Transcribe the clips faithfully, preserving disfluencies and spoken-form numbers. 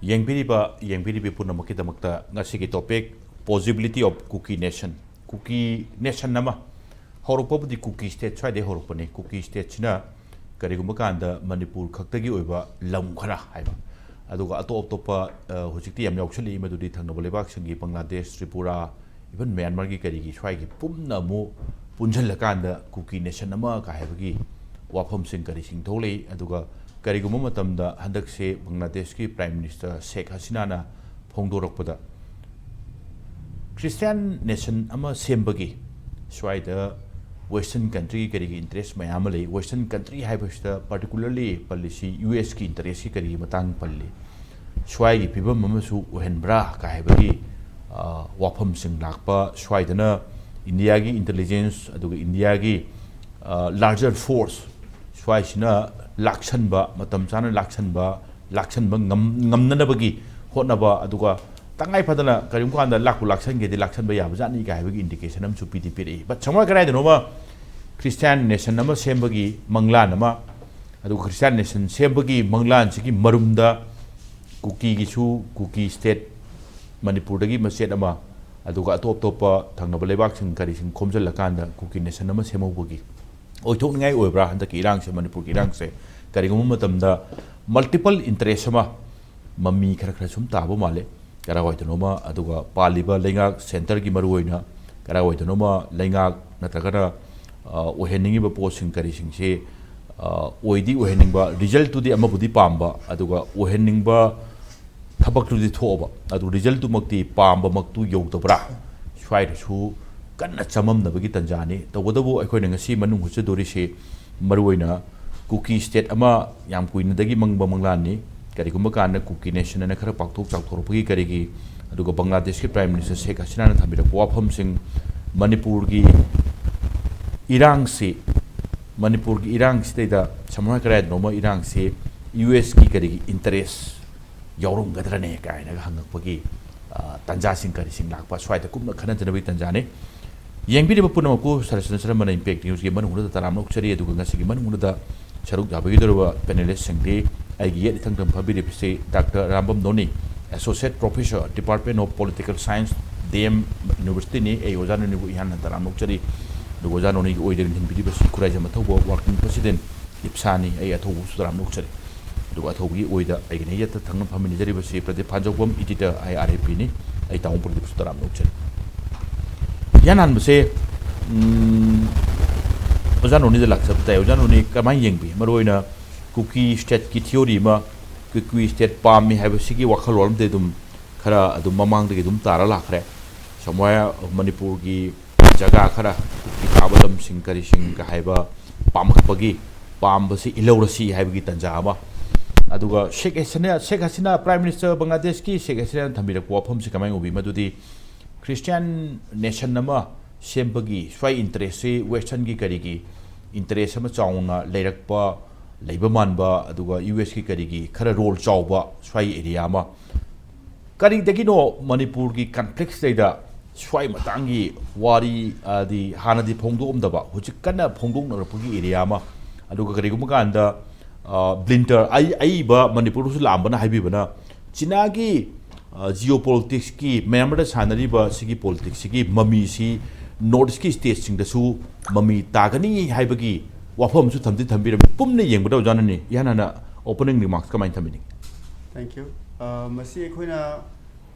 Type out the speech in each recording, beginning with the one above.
ꯌꯦꯡꯕꯤꯔꯤꯕ ꯌꯦꯡꯕꯤꯔꯤꯕꯤ ꯄꯨꯝꯅꯃꯛꯀꯤꯗꯃꯛꯇ ꯉꯁꯤꯒꯤ topic possibility of Kuki nation, Kuki nation ꯑꯃ ꯍꯧꯔꯛꯄꯕꯨꯗꯤ ꯀꯨꯀꯤ state ꯁ꯭ꯋꯥꯏꯗꯩ ꯍꯧꯔꯛꯄꯅꯤ꯫ ꯀꯨꯀꯤ ꯁ꯭ꯇꯦꯠꯁꯤꯅ ꯀꯔꯤꯒꯨꯝꯕ ꯀꯥꯟꯗ ꯃꯅꯤꯄꯨꯔ ꯈꯛꯇꯒꯤ ꯑꯣꯏꯕ ꯂꯝ ꯈꯔ ꯍꯥꯏꯕ, ꯑꯗꯨꯒ ꯑꯇꯣꯞ ꯑꯇꯣꯞꯄ, ꯑ, ꯍꯧꯖꯤꯛꯇꯤ ꯌꯥꯝ ꯌꯥꯎꯁꯜꯂꯛꯏ, ꯃꯗꯨꯗꯤ ꯊꯪꯅꯕ ꯂꯩꯕꯥꯛꯁꯤꯡꯒꯤ ꯕꯪꯒ꯭ꯂꯥꯗꯦꯁ, ꯇ꯭ꯔꯤꯄꯨꯔꯥ, even ꯃ꯭ꯌꯥꯟꯃꯥꯔꯒꯤ ꯀꯔꯤꯒꯤ ꯁ꯭ꯋꯥꯏꯒꯤ ꯄꯨꯝꯅ ꯑꯃꯨꯛ ꯄꯨꯟꯁꯤꯜꯂꯀꯥꯟꯗ ꯀꯨꯀꯤ ꯅꯦꯁꯟ ꯑꯃ ꯀꯥ ꯍꯥꯏꯕꯒꯤ ꯋꯥꯐꯝꯁꯤꯡ ꯀꯔꯤꯁꯤꯡ ꯊꯣꯛꯂꯛꯏ꯫ ꯑꯗꯨꯒ ꯀꯔꯤꯒꯨꯝꯕ ꯃꯇꯝꯗ ꯍꯟꯗꯛꯁꯦ ꯕꯪꯒ꯭ꯂꯥꯗꯦꯁꯀꯤ ꯄ꯭ꯔꯥꯏꯝ ꯃꯤꯅꯤꯁꯇꯔ ꯁꯦꯈ ꯍꯁꯤꯅꯥꯅ ꯐꯣꯡꯗꯣꯔꯛꯄꯗ, ꯈ꯭ꯔꯤꯁꯇꯤꯌꯥꯟ ꯅꯦꯁꯟ ꯑꯃ ꯁꯦꯝꯕꯒꯤ ꯁ꯭ꯋꯥꯏꯗ ꯋꯦꯁꯇꯔꯟ ꯀꯟꯇ꯭ꯔꯤꯒꯤ ꯀꯔꯤꯒꯤ ꯏꯟꯇꯔꯦꯁ ꯃꯌꯥꯝ ꯑꯃ ꯂꯩ꯫ ꯋꯦꯁꯇꯔꯟ ꯀꯟꯇ꯭ꯔꯤ ꯍꯥꯏꯕꯁꯤꯗ particularly ꯄꯜꯂꯤꯁꯤ ꯌꯨ ꯑꯦꯁꯀꯤ ꯏꯟꯇꯔꯦꯁꯀꯤ ꯀꯔꯤꯒꯤ ꯃꯇꯥꯡ ꯄꯜꯂꯤ꯫ ꯁ꯭ꯋꯥꯏꯒꯤ ꯐꯤꯕꯝ ꯑꯃꯁꯨ ꯑꯣꯏꯍꯟꯕ꯭ꯔꯥ ꯀꯥ ꯍꯥꯏꯕꯒꯤ, ꯑ, ꯋꯥꯐꯝꯁꯤꯡ ꯂꯥꯛꯄ, ꯁ꯭ꯋꯥꯏꯗꯅ ꯏꯟꯗꯤꯌꯥꯒꯤ ꯏꯟꯇꯦꯂꯤꯖꯦꯟꯁ ꯑꯗꯨꯒ ꯏꯟꯗꯤꯌꯥꯒꯤ, ꯑ, ꯂꯥꯔꯖꯔ ꯐꯣꯔꯁ ꯁ꯭ꯋꯥꯏꯁꯤꯅ ꯂꯥꯛꯁꯟꯕ, ꯃꯇꯝ ꯆꯥꯅ ꯂꯥꯛꯁꯟꯕ, ꯂꯥꯛꯁꯟꯕ ꯉꯝ-, ꯉꯝꯅꯅꯕꯒꯤ ꯍꯣꯠꯅꯕ, ꯑꯗꯨꯒ ꯇꯉꯥꯏ ꯐꯗꯅ ꯀꯔꯤꯒꯨꯝꯕ ꯀꯥꯟꯗ ꯂꯥꯛꯄꯨ ꯂꯥꯛꯁꯟꯒꯦꯗꯤ ꯂꯥꯛꯁꯟꯕ ꯌꯥꯕꯖꯥꯠꯅꯤ ꯀꯥ ꯍꯥꯏꯕꯒꯤ ꯏꯟꯗꯤꯀꯦꯁꯟ ꯑꯃꯁꯨ ꯄꯤꯗꯤ ꯄꯤꯔꯛꯏ꯫ But ꯁꯝꯅ ꯀꯗꯥꯏꯗꯅꯣꯃ ꯈ꯭ꯔꯤꯁꯇꯤꯌꯥꯟ ꯅꯦꯁꯟ ꯑꯃ ꯁꯦꯝꯕꯒꯤ ꯃꯪꯂꯥꯟ ꯑꯃ, ꯑꯗꯨꯒ ꯈ꯭ꯔꯤꯁꯇꯤꯌꯥꯟ ꯅꯦꯁꯟ ꯁꯦꯝꯕꯒꯤ ꯃꯪꯂꯥꯟꯁꯤꯒꯤ ꯃꯔꯨꯝꯗ ꯀꯨꯀꯤꯒꯤꯁꯨ, ꯀꯨꯀꯤ ꯁ꯭ꯇꯦꯠ ꯃꯅꯤꯄꯨꯔꯗꯒꯤ ꯃꯆꯦꯠ ꯑꯃ, ꯑꯗꯨꯒ ꯑꯇꯣꯞ ꯑꯇꯣꯞꯄ ꯊꯪꯅꯕ ꯂꯩꯕꯥꯛꯁꯤꯡ ꯀꯔꯤꯁꯤꯡ ꯈꯣꯝꯖꯤꯜꯂꯀꯥꯟꯗ ꯀꯨꯀꯤ ꯅꯦꯁꯟ ꯑꯃ ꯁꯦꯝꯍꯧꯕꯒꯤ ꯑꯣꯏꯊꯣꯛꯅꯤꯡꯉꯥꯏ ꯑꯣꯏꯕ꯭ꯔꯥ? ꯍꯟꯗꯛꯀꯤ ꯏꯔꯥꯡꯁꯦ, ꯃꯅꯤꯄꯨꯔꯒꯤ ꯏꯔꯥꯡꯁꯦ ꯀꯔꯤꯒꯨꯝꯕ ꯃꯇꯝꯗ ꯃꯜꯇꯤꯄꯜ ꯏꯟꯇꯔꯦꯁ ꯑꯃ ꯃꯃꯤ ꯈꯔ ꯈꯔ ꯁꯨꯝ ꯇꯥꯕ ꯃꯥꯜꯂꯦ ꯀꯔꯥꯏꯋꯥꯏꯗꯅꯣꯃ, ꯑꯗꯨꯒ ꯄꯥꯜꯂꯤꯕ ꯂꯩꯉꯥꯛ ꯁꯦꯟꯇꯔꯒꯤ ꯃꯔꯨꯑꯣꯏꯅ ꯀꯔꯥꯏꯋꯥꯏꯗꯅꯣꯃ ꯂꯩꯉꯥꯛ ꯅꯠꯇ꯭ꯔꯒꯅ, ꯑ, ꯑꯣꯏꯍꯟꯅꯤꯡꯉꯤꯕ ꯄꯣꯠꯁꯤꯡ ꯀꯔꯤꯁꯤꯡꯁꯤ, ꯑ, ꯑꯣꯏꯗꯤ ꯑꯣꯏꯍꯟꯅꯤꯡꯕ, ꯔꯤꯖꯜꯇꯨꯗꯤ ꯑꯃꯕꯨꯗꯤ ꯄꯥꯝꯕ, ꯑꯗꯨꯒ ꯑꯣꯏꯍꯟꯅꯤꯡꯕ ꯊꯕꯛꯇꯨꯗꯤ ꯊꯣꯛꯑꯕ, ꯑꯗꯨ ꯔꯤꯖꯜꯇꯨꯃꯛꯇꯤ ꯄꯥꯝꯕꯃꯛꯇꯨ ꯌꯧꯗꯕ꯭ꯔꯥ? ꯁ꯭ꯋꯥꯏꯗꯁꯨ ꯀꯟꯅ ꯆꯃꯝꯅꯕꯒꯤ ꯇꯥꯟꯖꯥꯅꯤ꯫ ꯇꯧꯕꯇꯕꯨ ꯑꯩꯈꯣꯏꯅ ꯉꯁꯤ ꯃꯅꯨꯡ ꯍꯨꯠꯆꯗꯣꯔꯤꯁꯤ ꯃꯔꯨꯑꯣꯏꯅ ꯀꯨꯀꯤ ꯁ꯭ꯇꯦꯠ ꯑꯃ ꯌꯥꯝ ꯀꯨꯏꯅꯗꯒꯤ ꯃꯪꯕ ꯃꯪꯂꯥꯟꯅꯤ꯫ ꯀꯔꯤꯒꯨꯝꯕ ꯀꯥꯟꯗ ꯀꯨꯀꯤ ꯅꯦꯁꯟ ꯑꯅ ꯈꯔ ꯄꯥꯛꯊꯣꯛ ꯆꯥꯎꯊꯣꯔꯛꯄꯒꯤ ꯀꯔꯤꯒꯤ, ꯑꯗꯨꯒ ꯕꯪꯒ꯭ꯂꯥꯗꯦꯁꯀꯤ ꯄ꯭ꯔꯥꯏꯝ ꯃꯤꯅꯤꯁꯇꯔ ꯁꯦꯈ ꯍꯁꯤꯅꯥꯅ ꯊꯝꯕꯤꯔꯛꯄ ꯋꯥꯐꯝꯁꯤꯡ, ꯃꯅꯤꯄꯨꯔꯒꯤ ꯏꯔꯥꯡꯁꯤ, ꯃꯅꯤꯄꯨꯔꯒꯤ ꯏꯔꯥꯡꯁꯤꯗꯩꯗ ꯁꯝꯅ ꯀꯗꯥꯏꯗꯅꯣꯃ ꯏꯔꯥꯡꯁꯤ ꯌꯨ ꯑꯦꯁꯀꯤ ꯀꯔꯤꯒꯤ ꯏꯟꯇꯔꯦꯁ ꯌꯥꯎꯔꯝꯒꯗ꯭ꯔꯅꯦ ꯀꯥꯏꯅꯒ ꯍꯪꯉꯛꯄꯒꯤ, ꯑ, ꯇꯥꯟꯖꯥꯁꯤꯡ ꯀꯔꯤꯁꯤꯡ ꯂꯥꯛꯄ, ꯁ꯭ꯋꯥꯏꯗ ꯀꯨꯞꯅ ꯈꯟꯅꯖꯅꯕꯒꯤ ꯇꯥꯟꯖꯥꯅꯤ꯫ ꯌꯦꯡꯕꯤꯔꯤꯕ ꯄꯨꯝꯅꯃꯛꯄꯨ ꯁꯔꯁꯅ ꯁꯔꯃꯅ ꯏꯝꯄꯦꯛ ꯅ꯭ꯌꯨꯁꯀꯤ ꯃꯅꯨꯡꯗ ꯇꯔꯥꯝꯅ ꯑꯣꯛꯆꯔꯤ, ꯑꯗꯨꯒ ꯉꯁꯤꯒꯤ ꯃꯅꯨꯡꯗ ꯁꯔꯨꯛ ꯌꯥꯕꯤꯒꯗꯧꯔꯤꯕ ꯄꯦꯅꯦꯂꯤꯁꯁꯤꯡꯗꯤ ꯑꯩꯒꯤ ꯌꯦꯠ ꯏꯊꯪꯗ ꯐꯝꯕꯤꯔꯤꯕꯁꯤ ꯗꯥꯛꯇꯔ ꯔꯥꯝꯕꯝ ꯅꯣꯅꯤ, Associate Professor, Department of Political Science, D M University ꯅꯤ꯫ ꯑꯩ ꯑꯣꯖꯥ ꯅꯣꯅꯤꯕꯨ ꯏꯍꯥꯟ ꯍꯟꯅ ꯇꯔꯥꯝꯅ ꯑꯣꯛꯆꯔꯤ꯫ ꯑꯗꯨꯒ ꯑꯣꯖꯥ ꯅꯣꯅꯤꯒꯤ ꯑꯣꯏꯗ ꯂꯤꯡꯈꯟꯕꯤꯔꯤꯕꯁꯤ ꯈꯨꯔꯥꯏꯖꯝ ꯑꯊꯧꯕ, Working President, ꯏꯞꯁꯥꯅꯤ꯫ ꯑꯩ ꯑꯊꯧꯕꯁꯨ ꯇꯔꯥꯝꯅ ꯑꯣꯛꯆꯔꯤ꯫ ꯑꯗꯨꯒ ꯑꯊꯧꯕꯒꯤ ꯑꯣꯏꯗ ꯑꯩꯒꯤ ꯌꯦꯠꯇ ꯊꯪꯅ ꯐꯝꯃꯤꯟꯅꯖꯔꯤꯕꯁꯤ Pradeep ꯐꯥꯟꯖꯧꯕꯝ, Editor, I R A ꯄꯤ ꯅꯤ꯫ ꯑꯩ ꯇꯥꯃꯣ ꯄ꯭ꯔꯗꯤꯞꯁꯨ ꯇꯔꯥꯝꯅ ꯑꯣꯛꯆꯔꯤ꯫ ꯏꯍꯥꯟ ꯍꯥꯟꯕꯁꯦ, ꯎꯝ, ꯑꯣꯖꯥ ꯅꯣꯅꯤꯗ ꯂꯥꯛꯆꯕ ꯇꯥꯏ꯫ ꯑꯣꯖꯥ ꯅꯣꯅꯤ ꯀꯃꯥꯏꯅ ꯌꯦꯡꯕꯤ? ꯃꯔꯨꯑꯣꯏꯅ ꯀꯨꯀꯤ stateꯀꯤ theory ꯑꯃ, ꯀꯨꯀꯤ state ꯄꯥꯝꯃꯤ ꯍꯥꯏꯕꯁꯤꯒꯤ ꯋꯥꯈꯜꯂꯣꯟ ꯑꯃꯗꯤ ꯑꯗꯨꯝ ꯈꯔ ꯑꯗꯨꯝ ꯃꯃꯥꯡꯗꯒꯤ ꯑꯗꯨꯝ ꯇꯥꯔ ꯂꯥꯛꯈ꯭ꯔꯦ꯫ Somewhere ꯃꯅꯤꯄꯨꯔꯒꯤ ꯖꯒꯥ ꯈꯔ, ꯀꯨꯀꯤ ꯇꯥꯕ ꯂꯝꯁꯤꯡ ꯀꯔꯤꯁꯤꯡꯒ ꯍꯥꯏꯕ ꯄꯥꯝꯃꯛꯄꯒꯤ, ꯄꯥꯝꯕꯁꯤ ꯏꯜꯍꯧꯔꯁꯤ ꯍꯥꯏꯕꯒꯤ ꯇꯥꯟꯖꯥ ꯑꯃ꯫ ꯑꯗꯨꯒ ꯁꯦꯈ ꯍꯁꯤꯅꯥ, ꯁꯦꯈ ꯍꯁꯤꯅꯥ Prime Minister ꯕꯪꯒ꯭ꯂꯥꯗꯦꯁꯀꯤ ꯁꯦꯈ ꯍꯁꯤꯅꯥꯅ ꯊꯝꯕꯤꯔꯛꯄ ꯋꯥꯐꯝꯁꯤ ꯀꯃꯥꯏꯅ ꯎꯕꯤ? ꯃꯗꯨꯗꯤ Christian nation ꯑꯃ ꯁꯦꯝꯕꯒꯤ ꯁ꯭ꯋꯥꯏ interestꯁꯤ Westernꯒꯤ ꯀꯔꯤꯒꯤ interest ꯑꯃ ꯆꯥꯎꯅ ꯂꯩꯔꯛꯄ, ꯂꯩꯕ ꯃꯥꯟꯕ, ꯑꯗꯨꯒ ꯌꯨ ꯑꯦꯁꯀꯤ ꯀꯔꯤꯒꯤ ꯈꯔ role ꯆꯥꯎꯕ ꯁ꯭ꯋꯥꯏ area ꯑꯃ꯫ ꯀꯔꯤꯗꯒꯤꯅꯣ ꯃꯅꯤꯄꯨꯔꯒꯤ conflictꯁꯤꯗꯩꯗ ꯁ꯭ꯋꯥꯏ ꯃꯇꯥꯡꯒꯤ ꯋꯥꯔꯤ, ꯑꯗꯤ ꯍꯥꯟꯅꯗꯤ ꯐꯣꯡꯗꯣꯛꯑꯝꯗꯕ, ꯍꯧꯖꯤꯛ ꯀꯟꯅ ꯐꯣꯡꯗꯣꯛꯅꯔꯛꯄꯒꯤ area ꯑꯃ꯫ ꯑꯗꯨꯒ ꯀꯔꯤꯒꯨꯝꯕ ꯀꯥꯟꯗ, ꯑ, Blinter, ꯑꯏ-, ꯑꯏꯕ ꯃꯅꯤꯄꯨꯔꯗꯁꯨ ꯂꯥꯛꯑꯝꯕꯅ ꯍꯥꯏꯕꯤꯕꯅ, ꯆꯤꯅꯥꯒꯤ, ꯑ, geopoliticsꯀꯤ, ꯃꯌꯥꯝ ꯑꯃꯗ ꯁꯥꯟꯅꯔꯤꯕ ꯁꯤꯒꯤ politicsꯁꯤꯒꯤ ꯃꯃꯤꯁꯤ North Eastꯀꯤ stateꯁꯤꯡꯗꯁꯨ ꯃꯃꯤ ꯇꯥꯒꯅꯤ ꯍꯥꯏꯕꯒꯤ ꯋꯥꯐꯝ ꯑꯃꯁꯨ ꯊꯝꯗꯤ ꯊꯝꯕꯤꯔꯝꯃꯤ꯫ ꯄꯨꯝꯅ ꯌꯦꯡꯕꯗ ꯑꯣꯖꯥꯅꯅꯤ ꯏꯍꯥꯟ ꯍꯥꯟꯅ opening remarks ꯀꯃꯥꯏꯅ ꯊꯝꯕꯤꯅꯤꯡꯉꯤ? Thank you. ꯑ, ꯃꯁꯤ ꯑꯩꯈꯣꯏꯅ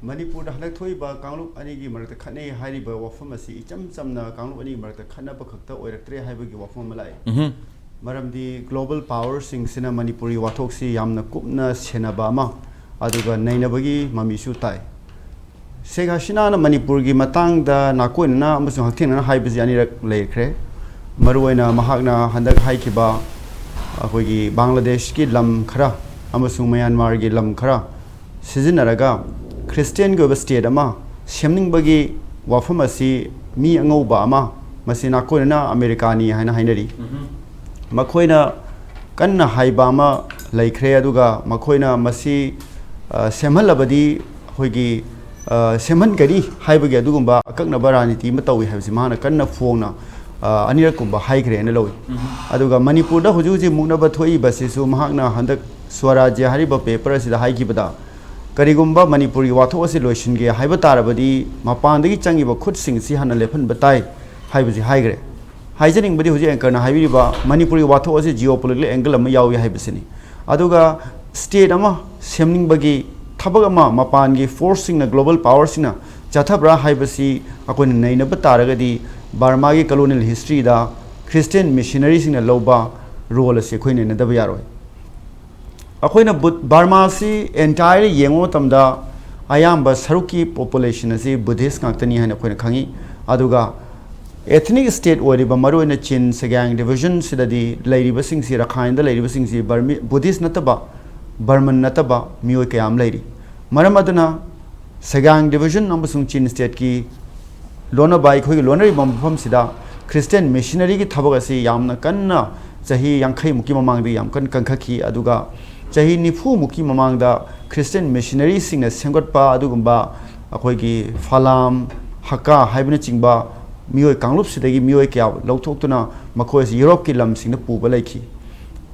ꯃꯅꯤꯄꯨꯔꯗ ꯍꯟꯗꯛ ꯊꯣꯛꯏꯕ ꯀꯥꯡꯂꯨꯞ ꯑꯅꯤꯒꯤ ꯃꯔꯛꯇ ꯈꯠꯅꯩ ꯍꯥꯏꯔꯤꯕ ꯋꯥꯐꯝ ꯑꯁꯤ ꯏꯆꯝ ꯆꯝꯅ ꯀꯥꯡꯂꯨꯞ ꯑꯅꯤꯒꯤ ꯃꯔꯛꯇ ꯈꯠꯅꯕ ꯈꯛꯇ ꯑꯣꯏꯔꯛꯇ꯭ꯔꯦ ꯍꯥꯏꯕꯒꯤ ꯋꯥꯐꯝ ꯑꯃ ꯂꯥꯛꯑꯦ꯫ ꯎꯝꯍꯨꯝ꯫ ꯃꯔꯝꯗꯤ global powerꯁꯤꯡꯁꯤꯅ ꯃꯅꯤꯄꯨꯔꯒꯤ ꯋꯥꯊꯣꯛꯁꯤ ꯌꯥꯝꯅ ꯀꯨꯞꯅ ꯁꯦꯟꯅꯕ ꯑꯃ, ꯑꯗꯨꯒ ꯅꯩꯅꯕꯒꯤ ꯃꯃꯤꯁꯨ ꯇꯥꯏ꯫ ꯁꯦꯈ ꯍꯁꯤꯅꯥꯅ ꯃꯅꯤꯄꯨꯔꯒꯤ ꯃꯇꯥꯡꯗ ꯅꯥꯀꯣꯏꯅꯅ ꯑꯃꯁꯨꯡ ꯍꯛꯊꯦꯡꯅꯅ ꯍꯥꯏꯕꯁꯤ ꯑꯅꯤꯔꯛ ꯂꯩꯈ꯭ꯔꯦ꯫ ꯃꯔꯨꯑꯣꯏꯅ ꯃꯍꯥꯛꯅ ꯍꯟꯗꯛ ꯍꯥꯏꯈꯤꯕ ꯑꯩꯈꯣꯏꯒꯤ ꯕꯪꯒ꯭ꯂꯥꯗꯦꯁꯀꯤ ꯂꯝ ꯈꯔ ꯑꯃꯁꯨꯡ ꯃ꯭ꯌꯥꯟꯃꯥꯔꯒꯤ ꯂꯝ ꯈꯔ ꯁꯤꯖꯤꯟꯅꯔꯒ Christianꯒꯤ ꯑꯣꯏꯕ state ꯑꯃ ꯁꯦꯝꯅꯤꯡꯕꯒꯤ ꯋꯥꯐꯝ ꯑꯁꯤ ꯃꯤ ꯑꯉꯧꯕ ꯑꯃ, ꯃꯁꯤ ꯅꯥꯀꯣꯏꯅꯅ ꯑꯃꯦꯔꯤꯀꯥꯅꯤ ꯍꯥꯏꯅ ꯍꯥꯏꯅꯔꯤ꯫ ꯃꯈꯣꯏꯅ ꯀꯟꯅ ꯍꯥꯏꯕ ꯑꯃ ꯂꯩꯈ꯭ꯔꯦ, ꯑꯗꯨꯒ ꯃꯈꯣꯏꯅ ꯃꯁꯤ, ꯑ, ꯁꯦꯝꯍꯜꯂꯕꯗꯤ ꯑꯩꯈꯣꯏꯒꯤ, ꯑ, ꯁꯦꯝꯍꯟꯒꯅꯤ ꯍꯥꯏꯕꯒꯤ ꯑꯗꯨꯒꯨꯝꯕ ꯑꯀꯛꯅꯕ ꯔꯥꯖꯅꯤꯇꯤ ꯑꯃ ꯇꯧꯏ ꯍꯥꯏꯕꯁꯤ ꯃꯍꯥꯛꯅ ꯀꯟꯅ ꯐꯣꯡꯅ, ꯑ, ꯑꯅꯤꯔꯛꯀꯨꯝꯕ ꯍꯥꯏꯈ꯭ꯔꯦꯅ ꯂꯧꯏ꯫ ꯑꯗꯨꯒ ꯃꯅꯤꯄꯨꯔꯗ ꯍꯧꯖꯤꯛ ꯍꯧꯖꯤꯛ ꯃꯨꯛꯅꯕ ꯊꯣꯛꯏꯕꯁꯤꯁꯨ ꯃꯍꯥꯛꯅ ꯍꯟꯗꯛ ꯁ꯭ꯋꯔꯥꯖ꯭ꯌ ꯍꯥꯏꯔꯤꯕ ꯄꯦꯄꯔ ꯑꯁꯤꯗ ꯍꯥꯏꯈꯤꯕꯗ, ꯀꯔꯤꯒꯨꯝꯕ ꯃꯅꯤꯄꯨꯔꯒꯤ ꯋꯥꯊꯣꯛ ꯑꯁꯤ ꯂꯣꯏꯁꯤꯟꯒꯦ ꯍꯥꯏꯕ ꯇꯥꯔꯕꯗꯤ ꯃꯄꯥꯟꯗꯒꯤ ꯆꯪꯉꯤꯕ ꯈꯨꯠꯁꯤꯡ ꯑꯁꯤ ꯍꯥꯟꯅ ꯂꯦꯞꯍꯟꯕ ꯇꯥꯏ ꯍꯥꯏꯕꯁꯤ ꯍꯥꯏꯈ꯭ꯔꯦ꯫ ꯍꯥꯏꯖꯅꯤꯡꯕꯗꯤ ꯍꯧꯖꯤꯛ ꯑꯦꯡꯀꯔꯅ ꯍꯥꯏꯕꯤꯔꯤꯕ ꯃꯅꯤꯄꯨꯔꯒꯤ ꯋꯥꯊꯣꯛ ꯑꯁꯤ ꯖꯤꯑꯣ ꯄꯣꯂꯤꯇꯤꯀꯦꯜ ꯑꯦꯡꯒꯜ ꯑꯃ ꯌꯥꯎꯏ ꯍꯥꯏꯕꯁꯤꯅꯤ꯫ ꯑꯗꯨꯒ ꯁ꯭ꯇꯦꯠ ꯑꯃ ꯁꯦꯝꯅꯤꯡꯕꯒꯤ ꯊꯕꯛ ꯑꯃ ꯃꯄꯥꯟꯒꯤ ꯐꯣꯔꯁꯁꯤꯡꯅ, ꯒ꯭ꯂꯣꯕꯜ ꯄꯥꯋꯔꯁꯤꯡꯅ ꯆꯠꯊꯕ꯭ꯔꯥ ꯍꯥꯏꯕꯁꯤ ꯑꯩꯈꯣꯏꯅ ꯅꯩꯅꯕ ꯇꯥꯔꯒꯗꯤ ꯕꯔꯃꯥꯒꯤ ꯀꯣꯂꯣꯅꯤꯌꯦꯜ ꯍꯤꯁꯇ꯭ꯔꯤꯗ ꯈ꯭ꯔꯤꯁꯇꯤꯌꯟ ꯃꯤꯁꯅꯔꯤꯁꯤꯡꯅ ꯂꯧꯕ ꯔꯣꯜ ꯑꯁꯤ ꯑꯩꯈꯣꯏ ꯅꯩꯅꯗꯕ ꯌꯥꯔꯣꯏ꯫ ꯑꯩꯈꯣꯏꯅ ꯕꯨꯠ-, ꯕꯔꯃꯥꯁꯤ ꯑꯦꯟꯇꯥꯌꯔꯂꯤ ꯌꯦꯡꯕ ꯃꯇꯝꯗ ꯑꯌꯥꯝꯕ ꯁꯔꯨꯛꯀꯤ ꯄꯣꯄꯨꯂꯦꯁꯟ ꯑꯁꯤ ꯕꯨꯙꯤꯁ ꯉꯥꯛꯇꯅꯤ ꯍꯥꯏꯅ ꯑꯩꯈꯣꯏꯅ ꯈꯪꯉꯤ꯫ ꯑꯗꯨꯒ ethnic state ꯑꯣꯏꯔꯤꯕ ꯃꯔꯨꯑꯣꯏꯅ ꯆꯤꯟ ꯁꯦꯒꯥꯡ ꯗꯤꯕꯤꯖꯟꯁꯤꯗꯗꯤ ꯂꯩꯔꯤꯕꯁꯤꯡꯁꯤ, ꯔꯈꯥꯏꯟꯗ ꯂꯩꯔꯤꯕꯁꯤꯡꯁꯤ ꯕꯔꯃꯤ-, ꯕꯨꯙꯤꯁ ꯅꯠꯇꯕ, ꯕꯔꯃꯟ ꯅꯠꯇꯕ ꯃꯤꯑꯣꯏ ꯀꯌꯥ ꯑꯃ ꯂꯩꯔꯤ꯫ ꯃꯔꯝ ꯑꯗꯨꯅ ꯁꯦꯒꯥꯡ ꯗꯤꯕꯤꯖꯟ ꯑꯃꯁꯨꯡ ꯆꯤꯟ ꯁ꯭ꯇꯦꯠꯀꯤ ꯂꯣꯟꯅꯕ ꯑꯩꯈꯣꯏꯒꯤ ꯂꯣꯟꯅꯔꯤꯕ ꯃꯐꯝꯁꯤꯗ ꯈ꯭ꯔꯤꯁꯇꯤꯌꯟ ꯃꯤꯁꯅꯔꯤꯒꯤ ꯊꯕꯛ ꯑꯁꯤ ꯌꯥꯝꯅ ꯀꯟꯅ ꯆꯍꯤ ꯌꯥꯡꯈꯩꯃꯨꯛꯀꯤ ꯃꯃꯥꯡꯗꯒꯤ ꯌꯥꯝ ꯀꯟꯅ ꯀꯟꯈꯠꯈꯤ꯫ ꯑꯗꯨꯒ ꯆꯍꯤ ꯅꯤꯐꯨꯃꯨꯛꯀꯤ ꯃꯃꯥꯡꯗ ꯈ꯭ꯔꯤꯁꯇꯤꯌꯟ ꯃꯤꯁꯅꯔꯤꯁꯤꯡꯅ ꯁꯦꯝꯒꯠꯄ ꯑꯗꯨꯒꯨꯝꯕ ꯑꯩꯈꯣꯏꯒꯤ ꯐꯥꯂꯥꯝ, ꯍꯛꯀꯥ ꯍꯥꯏꯕꯅꯆꯤꯡꯕ ꯃꯤꯑꯣꯏ ꯀꯥꯡꯂꯨꯞꯁꯤꯗꯒꯤ ꯃꯤꯑꯣꯏ ꯀꯌꯥ ꯂꯧꯊꯣꯛꯇꯨꯅ ꯃꯈꯣꯏ ꯑꯁꯤ ꯌꯨꯔꯣꯞꯀꯤ ꯂꯝꯁꯤꯡꯗ ꯄꯨꯕ ꯂꯩꯈꯤ꯫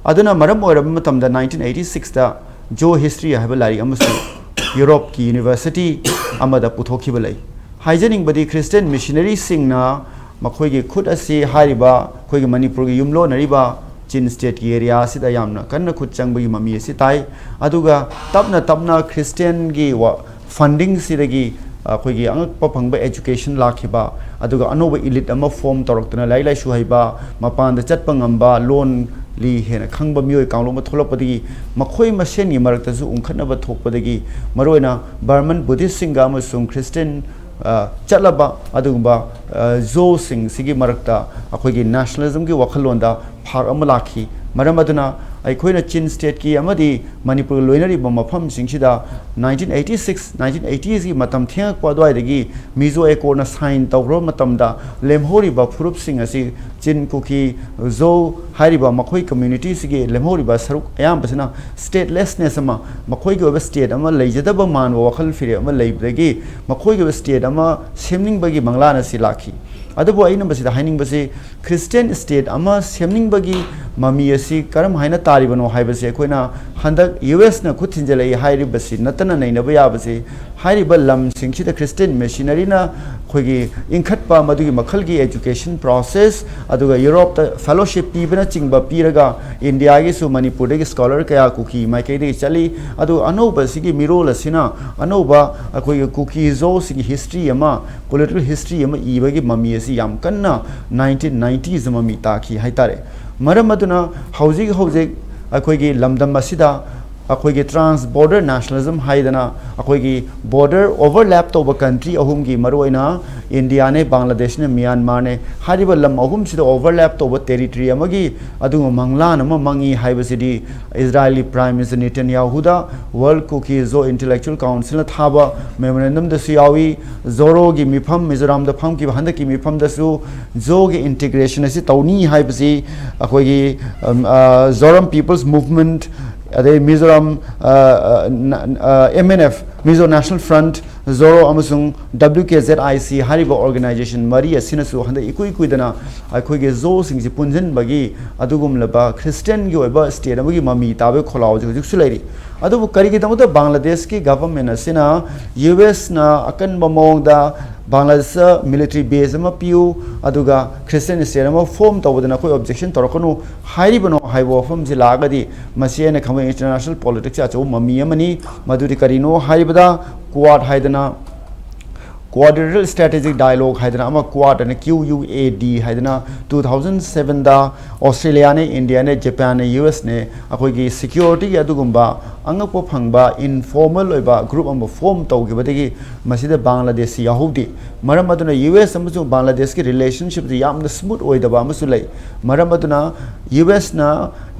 ꯑꯗꯨꯅ ꯃꯔꯝ ꯑꯣꯏꯔꯕ ꯃꯇꯝꯗ ꯅꯥꯏꯟꯇꯤꯟ ꯑꯩꯠꯇꯤ ꯁꯤꯛꯁꯇ ꯖꯣ ꯍꯤꯁꯇ꯭ꯔꯤ ꯍꯥꯏꯕ ꯂꯥꯏꯔꯤꯛ ꯑꯃꯁꯨ ꯌꯨꯔꯣꯞꯀꯤ ꯌꯨꯅꯤꯚꯔꯁꯤꯇꯤ ꯑꯃꯗ ꯄꯨꯊꯣꯛꯈꯤꯕ ꯂꯩ꯫ ꯍꯥꯏꯖꯅꯤꯡꯕꯗꯤ ꯈ꯭ꯔꯤꯁꯇꯤꯌꯟ ꯃꯤꯁꯅꯔꯤꯁꯤꯡꯅ ꯃꯈꯣꯏꯒꯤ ꯈꯨꯠ ꯑꯁꯤ ꯍꯥꯏꯔꯤꯕ ꯑꯩꯈꯣꯏꯒꯤ ꯃꯅꯤꯄꯨꯔꯒꯤ ꯌꯨꯝꯂꯣꯟꯅꯔꯤꯕ ꯆꯤꯟ ꯁ꯭ꯇꯦꯠꯀꯤ ꯑꯦꯔꯤꯌꯥ ꯑꯁꯤꯗ ꯌꯥꯝꯅ ꯀꯟꯅ ꯈꯨꯠ ꯆꯪꯕꯒꯤ ꯃꯃꯤ ꯑꯁꯤ ꯇꯥꯏ꯫ ꯑꯗꯨꯒ ꯇꯞꯅ ꯇꯞꯅ ꯈ꯭ꯔꯤꯁꯇꯤꯌꯟꯒꯤ ꯋꯥ-, ꯐꯟꯗꯤꯡꯁꯤꯗꯒꯤ ꯑꯩꯈꯣꯏꯒꯤ ꯑꯉꯛꯄ ꯐꯪꯕ ꯑꯦꯖꯨꯀꯦꯁꯟ ꯂꯥꯛꯈꯤꯕ, ꯑꯗꯨꯒ ꯑꯅꯧꯕ ꯏꯂꯤꯠ ꯑꯃ ꯐꯣꯝ ꯇꯧꯔꯛꯇꯨꯅ ꯂꯥꯏꯔꯤꯛ ꯂꯥꯏꯁꯨ ꯍꯩꯕ, ꯃꯄꯥꯟꯗ ꯆꯠꯄ ꯉꯝꯕ, ꯂꯣꯟ ꯂꯤ ꯍꯦꯟꯅ ꯈꯪꯕ ꯃꯤꯑꯣꯏ ꯀꯥꯡꯂꯨꯞ ꯑꯃ ꯊꯣꯛꯂꯛꯄꯗꯒꯤ ꯃꯈꯣꯏ ꯃꯁꯦꯟꯒꯤ ꯃꯔꯛꯇꯁꯨ ꯎꯪꯈꯠꯅꯕ ꯊꯣꯛꯄꯗꯒꯤ ꯃꯔꯨꯑꯣꯏꯅ ꯕꯔꯃꯟ ꯕꯨꯙꯤꯁꯁꯤꯡꯒ ꯑꯃꯁꯨꯡ ꯈ꯭ꯔꯤꯁꯇꯤꯌꯟ, ꯑ, ꯆꯠꯂꯕ ꯑꯗꯨꯒꯨꯝꯕ, ꯑ, ꯖꯣꯁꯤꯡꯁꯤꯒꯤ ꯃꯔꯛꯇ ꯑꯩꯈꯣꯏꯒꯤ ꯅꯦꯁꯅꯦꯂꯤꯖꯝꯒꯤ ꯋꯥꯈꯜꯂꯣꯟꯗ ꯐꯥꯛ ꯑꯃ ꯂꯥꯛꯈꯤ꯫ ꯃꯔꯝ ꯑꯗꯨꯅ ꯑꯩꯈꯣꯏꯅ ꯆꯤꯟ ꯁ꯭ꯇꯦꯠꯀꯤ ꯑꯃꯗꯤ ꯃꯅꯤꯄꯨꯔꯒ ꯂꯣꯏꯅꯔꯤꯕ ꯃꯐꯝꯁꯤꯡꯁꯤꯗ ꯅꯥꯏꯟꯇꯤꯟ ꯑꯩꯠꯇꯤ ꯁꯤꯛꯁ, ꯅꯥꯏꯟꯇꯤꯟ ꯑꯩꯠꯇꯤꯁꯀꯤ ꯃꯇꯝ ꯊꯦꯡꯉꯛꯄ ꯑꯗꯨꯋꯥꯏꯗꯒꯤ ꯃꯤꯖꯣ ꯑꯦꯀꯣꯔꯗꯅ ꯁꯥꯏꯟ ꯇꯧꯈ꯭ꯔꯕ ꯃꯇꯝꯗ ꯂꯦꯝꯍꯧꯔꯤꯕ ꯐꯨꯔꯨꯞꯁꯤꯡ ꯑꯁꯤ ꯆꯤꯟ, ꯀꯨꯀꯤ, ꯖꯣ ꯍꯥꯏꯔꯤꯕ ꯃꯈꯣꯏ community ꯁꯤꯒꯤ ꯂꯦꯝꯍꯧꯔꯤꯕ ꯁꯔꯨꯛ ꯑꯌꯥꯝꯕꯁꯤꯅ statelessness ꯑꯃ, ꯃꯈꯣꯏꯒꯤ ꯑꯣꯏꯕ state ꯑꯃ ꯂꯩꯖꯗꯕ ꯃꯥꯟꯕ ꯋꯥꯈꯜ ꯐꯤꯔꯦꯞ ꯑꯃ ꯂꯩꯕꯗꯒꯤ ꯃꯈꯣꯏꯒꯤ ꯑꯣꯏꯕ state ꯑꯃ ꯁꯦꯝꯅꯤꯡꯕꯒꯤ ꯃꯪꯂꯥꯟ ꯑꯁꯤ ꯂꯥꯛꯈꯤ꯫ ꯑꯗꯨꯕꯨ ꯑꯩꯅ ꯃꯁꯤꯗ ꯍꯥꯏꯅꯤꯡꯕꯁꯤ, Christian state ꯑꯃ ꯁꯦꯝꯅꯤꯡꯕꯒꯤ ꯃꯃꯤ ꯑꯁꯤ ꯀꯔꯝ ꯍꯥꯏꯅ ꯇꯥꯔꯤꯕꯅꯣ ꯍꯥꯏꯕꯁꯤ ꯑꯩꯈꯣꯏꯅ ꯍꯟꯗꯛ U S ꯅ ꯈꯨꯠ ꯊꯤꯟꯖꯤꯜꯂꯛꯏ ꯍꯥꯏꯔꯤꯕꯁꯤ ꯅꯠꯇꯅ ꯅꯩꯅꯕ ꯌꯥꯕꯁꯤ, ꯍꯥꯏꯔꯤꯕ ꯂꯝꯁꯤꯡꯁꯤꯗ Christian missionary ꯅ ꯑꯩꯈꯣꯏꯒꯤ ꯏꯟꯈꯠꯄ, ꯃꯗꯨꯒꯤ ꯃꯈꯜꯒꯤ education process, ꯑꯗꯨꯒ Europe ꯇ fellowship ꯄꯤꯕꯅꯆꯤꯡꯕ ꯄꯤꯔꯒ, India ꯒꯤꯁꯨ ꯃꯅꯤꯄꯨꯔꯗꯒꯤ scholar ꯀꯌꯥ ꯀꯨꯀꯤ ꯃꯥꯏꯀꯩꯗꯒꯤ ꯆꯠꯂꯤ꯫ ꯑꯗꯨ ꯑꯅꯧꯕ ꯁꯤꯒꯤ ꯃꯤꯔꯣꯜ ꯑꯁꯤꯅ ꯑꯅꯧꯕ ꯑꯩꯈꯣꯏꯒꯤ ꯀꯨꯀꯤ ꯖꯣꯁꯤꯒꯤ history ꯑꯃ, political history ꯑꯃ ꯏꯕꯒꯤ ꯃꯃꯤ ꯑꯁꯤ ꯌꯥꯝ ꯀꯟꯅ nineteen nineties ꯗ ꯃꯃꯤ ꯇꯥꯈꯤ ꯍꯥꯏꯇꯥꯔꯦ꯫ ꯃꯔꯝ ꯑꯗꯨꯅ ꯍꯧꯖꯤꯛ ꯍꯧꯖꯤꯛ ꯑꯩꯈꯣꯏꯒꯤ ꯂꯝꯗꯝ ꯑꯁꯤꯗ ꯑꯩꯈꯣꯏꯒꯤ trans border nationalism ꯍꯥꯏꯗꯅ, ꯑꯩꯈꯣꯏꯒꯤ border overlap ꯇꯧꯕ country ꯑꯍꯨꯝꯒꯤ, ꯃꯔꯨꯑꯣꯏꯅ India ꯅꯦ, ꯕꯪꯒ꯭ꯂꯥꯗꯦꯁꯅꯦ, ꯃ꯭ꯌꯥꯟꯃꯥꯔꯅꯦ, ꯍꯥꯏꯔꯤꯕ ꯂꯝ ꯑꯍꯨꯝꯁꯤꯗ overlap ꯇꯧꯕ territory ꯑꯃꯒꯤ ꯑꯗꯨꯒꯨꯝꯕ ꯃꯪꯂꯥꯟ ꯑꯃ ꯃꯪꯉꯤ ꯍꯥꯏꯕꯁꯤꯗꯤ ꯏꯖꯔꯥꯏꯜꯒꯤ Prime Minister ꯅꯦꯇꯟꯌꯥꯍꯨꯗ World Kuki Zo Intellectual Council ꯅ ꯊꯥꯕ memorandum ꯗꯁꯨ ꯌꯥꯎꯏ꯫ ꯖꯣꯔꯣꯒꯤ ꯃꯤꯐꯝ, ꯃꯤꯖꯣꯔꯥꯝꯗ ꯐꯝꯈꯤꯕ ꯍꯟꯗꯛꯀꯤ ꯃꯤꯐꯝꯗꯁꯨ ꯖꯣꯒꯤ integration ꯑꯁꯤ ꯇꯧꯅꯤ ꯍꯥꯏꯕꯁꯤ ꯑꯩꯈꯣꯏꯒꯤ, ꯑꯝ, ꯑ, Zoram People's Movement, ꯑꯗꯩ ꯃꯤꯖꯣꯔꯥꯝ, ꯑ, ꯑ, ꯅ-, ꯑ, M N F, Mizo National Front, ꯖꯣꯔꯣ ꯑꯃꯁꯨꯡ W K Z I C ꯍꯥꯏꯔꯤꯕ organization ꯃꯔꯤ ꯑꯁꯤꯅꯁꯨ ꯍꯟꯗꯛ ꯏꯀꯨꯏ ꯀꯨꯏꯗꯅ ꯑꯩꯈꯣꯏꯒꯤ ꯖꯣꯁꯤꯡꯁꯤ ꯄꯨꯟꯁꯤꯟꯕꯒꯤ ꯑꯗꯨꯒꯨꯝꯂꯕ Christian ꯒꯤ ꯑꯣꯏꯕ state ꯑꯃꯒꯤ ꯃꯃꯤ ꯇꯥꯕꯒꯤ ꯈꯣꯜꯂꯥꯎꯁꯦ ꯍꯧꯖꯤꯛꯁꯨ ꯂꯩꯔꯤ꯫ ꯑꯗꯨꯕꯨ ꯀꯔꯤꯒꯤꯗꯃꯛꯇ ꯕꯪꯒ꯭ꯂꯥꯗꯦꯁꯀꯤ government ꯑꯁꯤꯅ U S ꯅ ꯑꯀꯟꯕ ꯃꯑꯣꯡꯗ ꯕꯪꯒ꯭ꯂꯥꯗꯦꯁꯇ military base ꯑꯃ ꯄꯤꯌꯨ, ꯑꯗꯨꯒ Christian state ꯑꯃ form ꯇꯧꯕꯗ ꯅꯈꯣꯏ objection ꯇꯧꯔꯛꯀꯅꯨ ꯍꯥꯏꯔꯤꯕꯅꯣ ꯍꯥꯏꯕ ꯋꯥꯐꯝꯁꯤ ꯂꯥꯛꯑꯒꯗꯤ, ꯃꯁꯤ ꯑꯩꯅ ꯈꯪꯕ international politics ꯀꯤ ꯑꯆꯧꯕ ꯃꯃꯤ ꯑꯃꯅꯤ꯫ ꯃꯗꯨꯗꯤ ꯀꯔꯤꯅꯣ ꯍꯥꯏꯕꯗ, Quad ꯍꯥꯏꯗꯅ, Quadrilateral Strategic Dialogue ꯍꯥꯏꯗꯅ ꯑꯃ, Quad ꯍꯥꯏꯅ, Q U A D ꯍꯥꯏꯗꯅ, two thousand seven ꯗ Australia ꯅꯦ, India ꯅꯦ, Japan ꯅꯦ, U S ꯅꯦ ꯑꯩꯈꯣꯏꯒꯤ security ꯒꯤ ꯑꯗꯨꯒꯨꯝꯕ ꯑꯉꯛꯄ ꯐꯪꯕ informal ꯑꯣꯏꯕ group ꯑꯃ form ꯇꯧꯈꯤꯕꯗꯒꯤ ꯃꯁꯤꯗ ꯕꯪꯒ꯭ꯂꯥꯗꯦꯁꯁꯤ ꯌꯥꯎꯍꯧꯗꯦ꯫ ꯃꯔꯝ ꯑꯗꯨꯅ U S ꯑꯃꯁꯨꯡ ꯕꯪꯒ꯭ꯂꯥꯗꯦꯁꯀꯤ relationship ꯁꯤ ꯌꯥꯝꯅ smooth ꯑꯣꯏꯗꯕ ꯑꯃꯁꯨ ꯂꯩ꯫ ꯃꯔꯝ ꯑꯗꯨꯅ U S ꯅ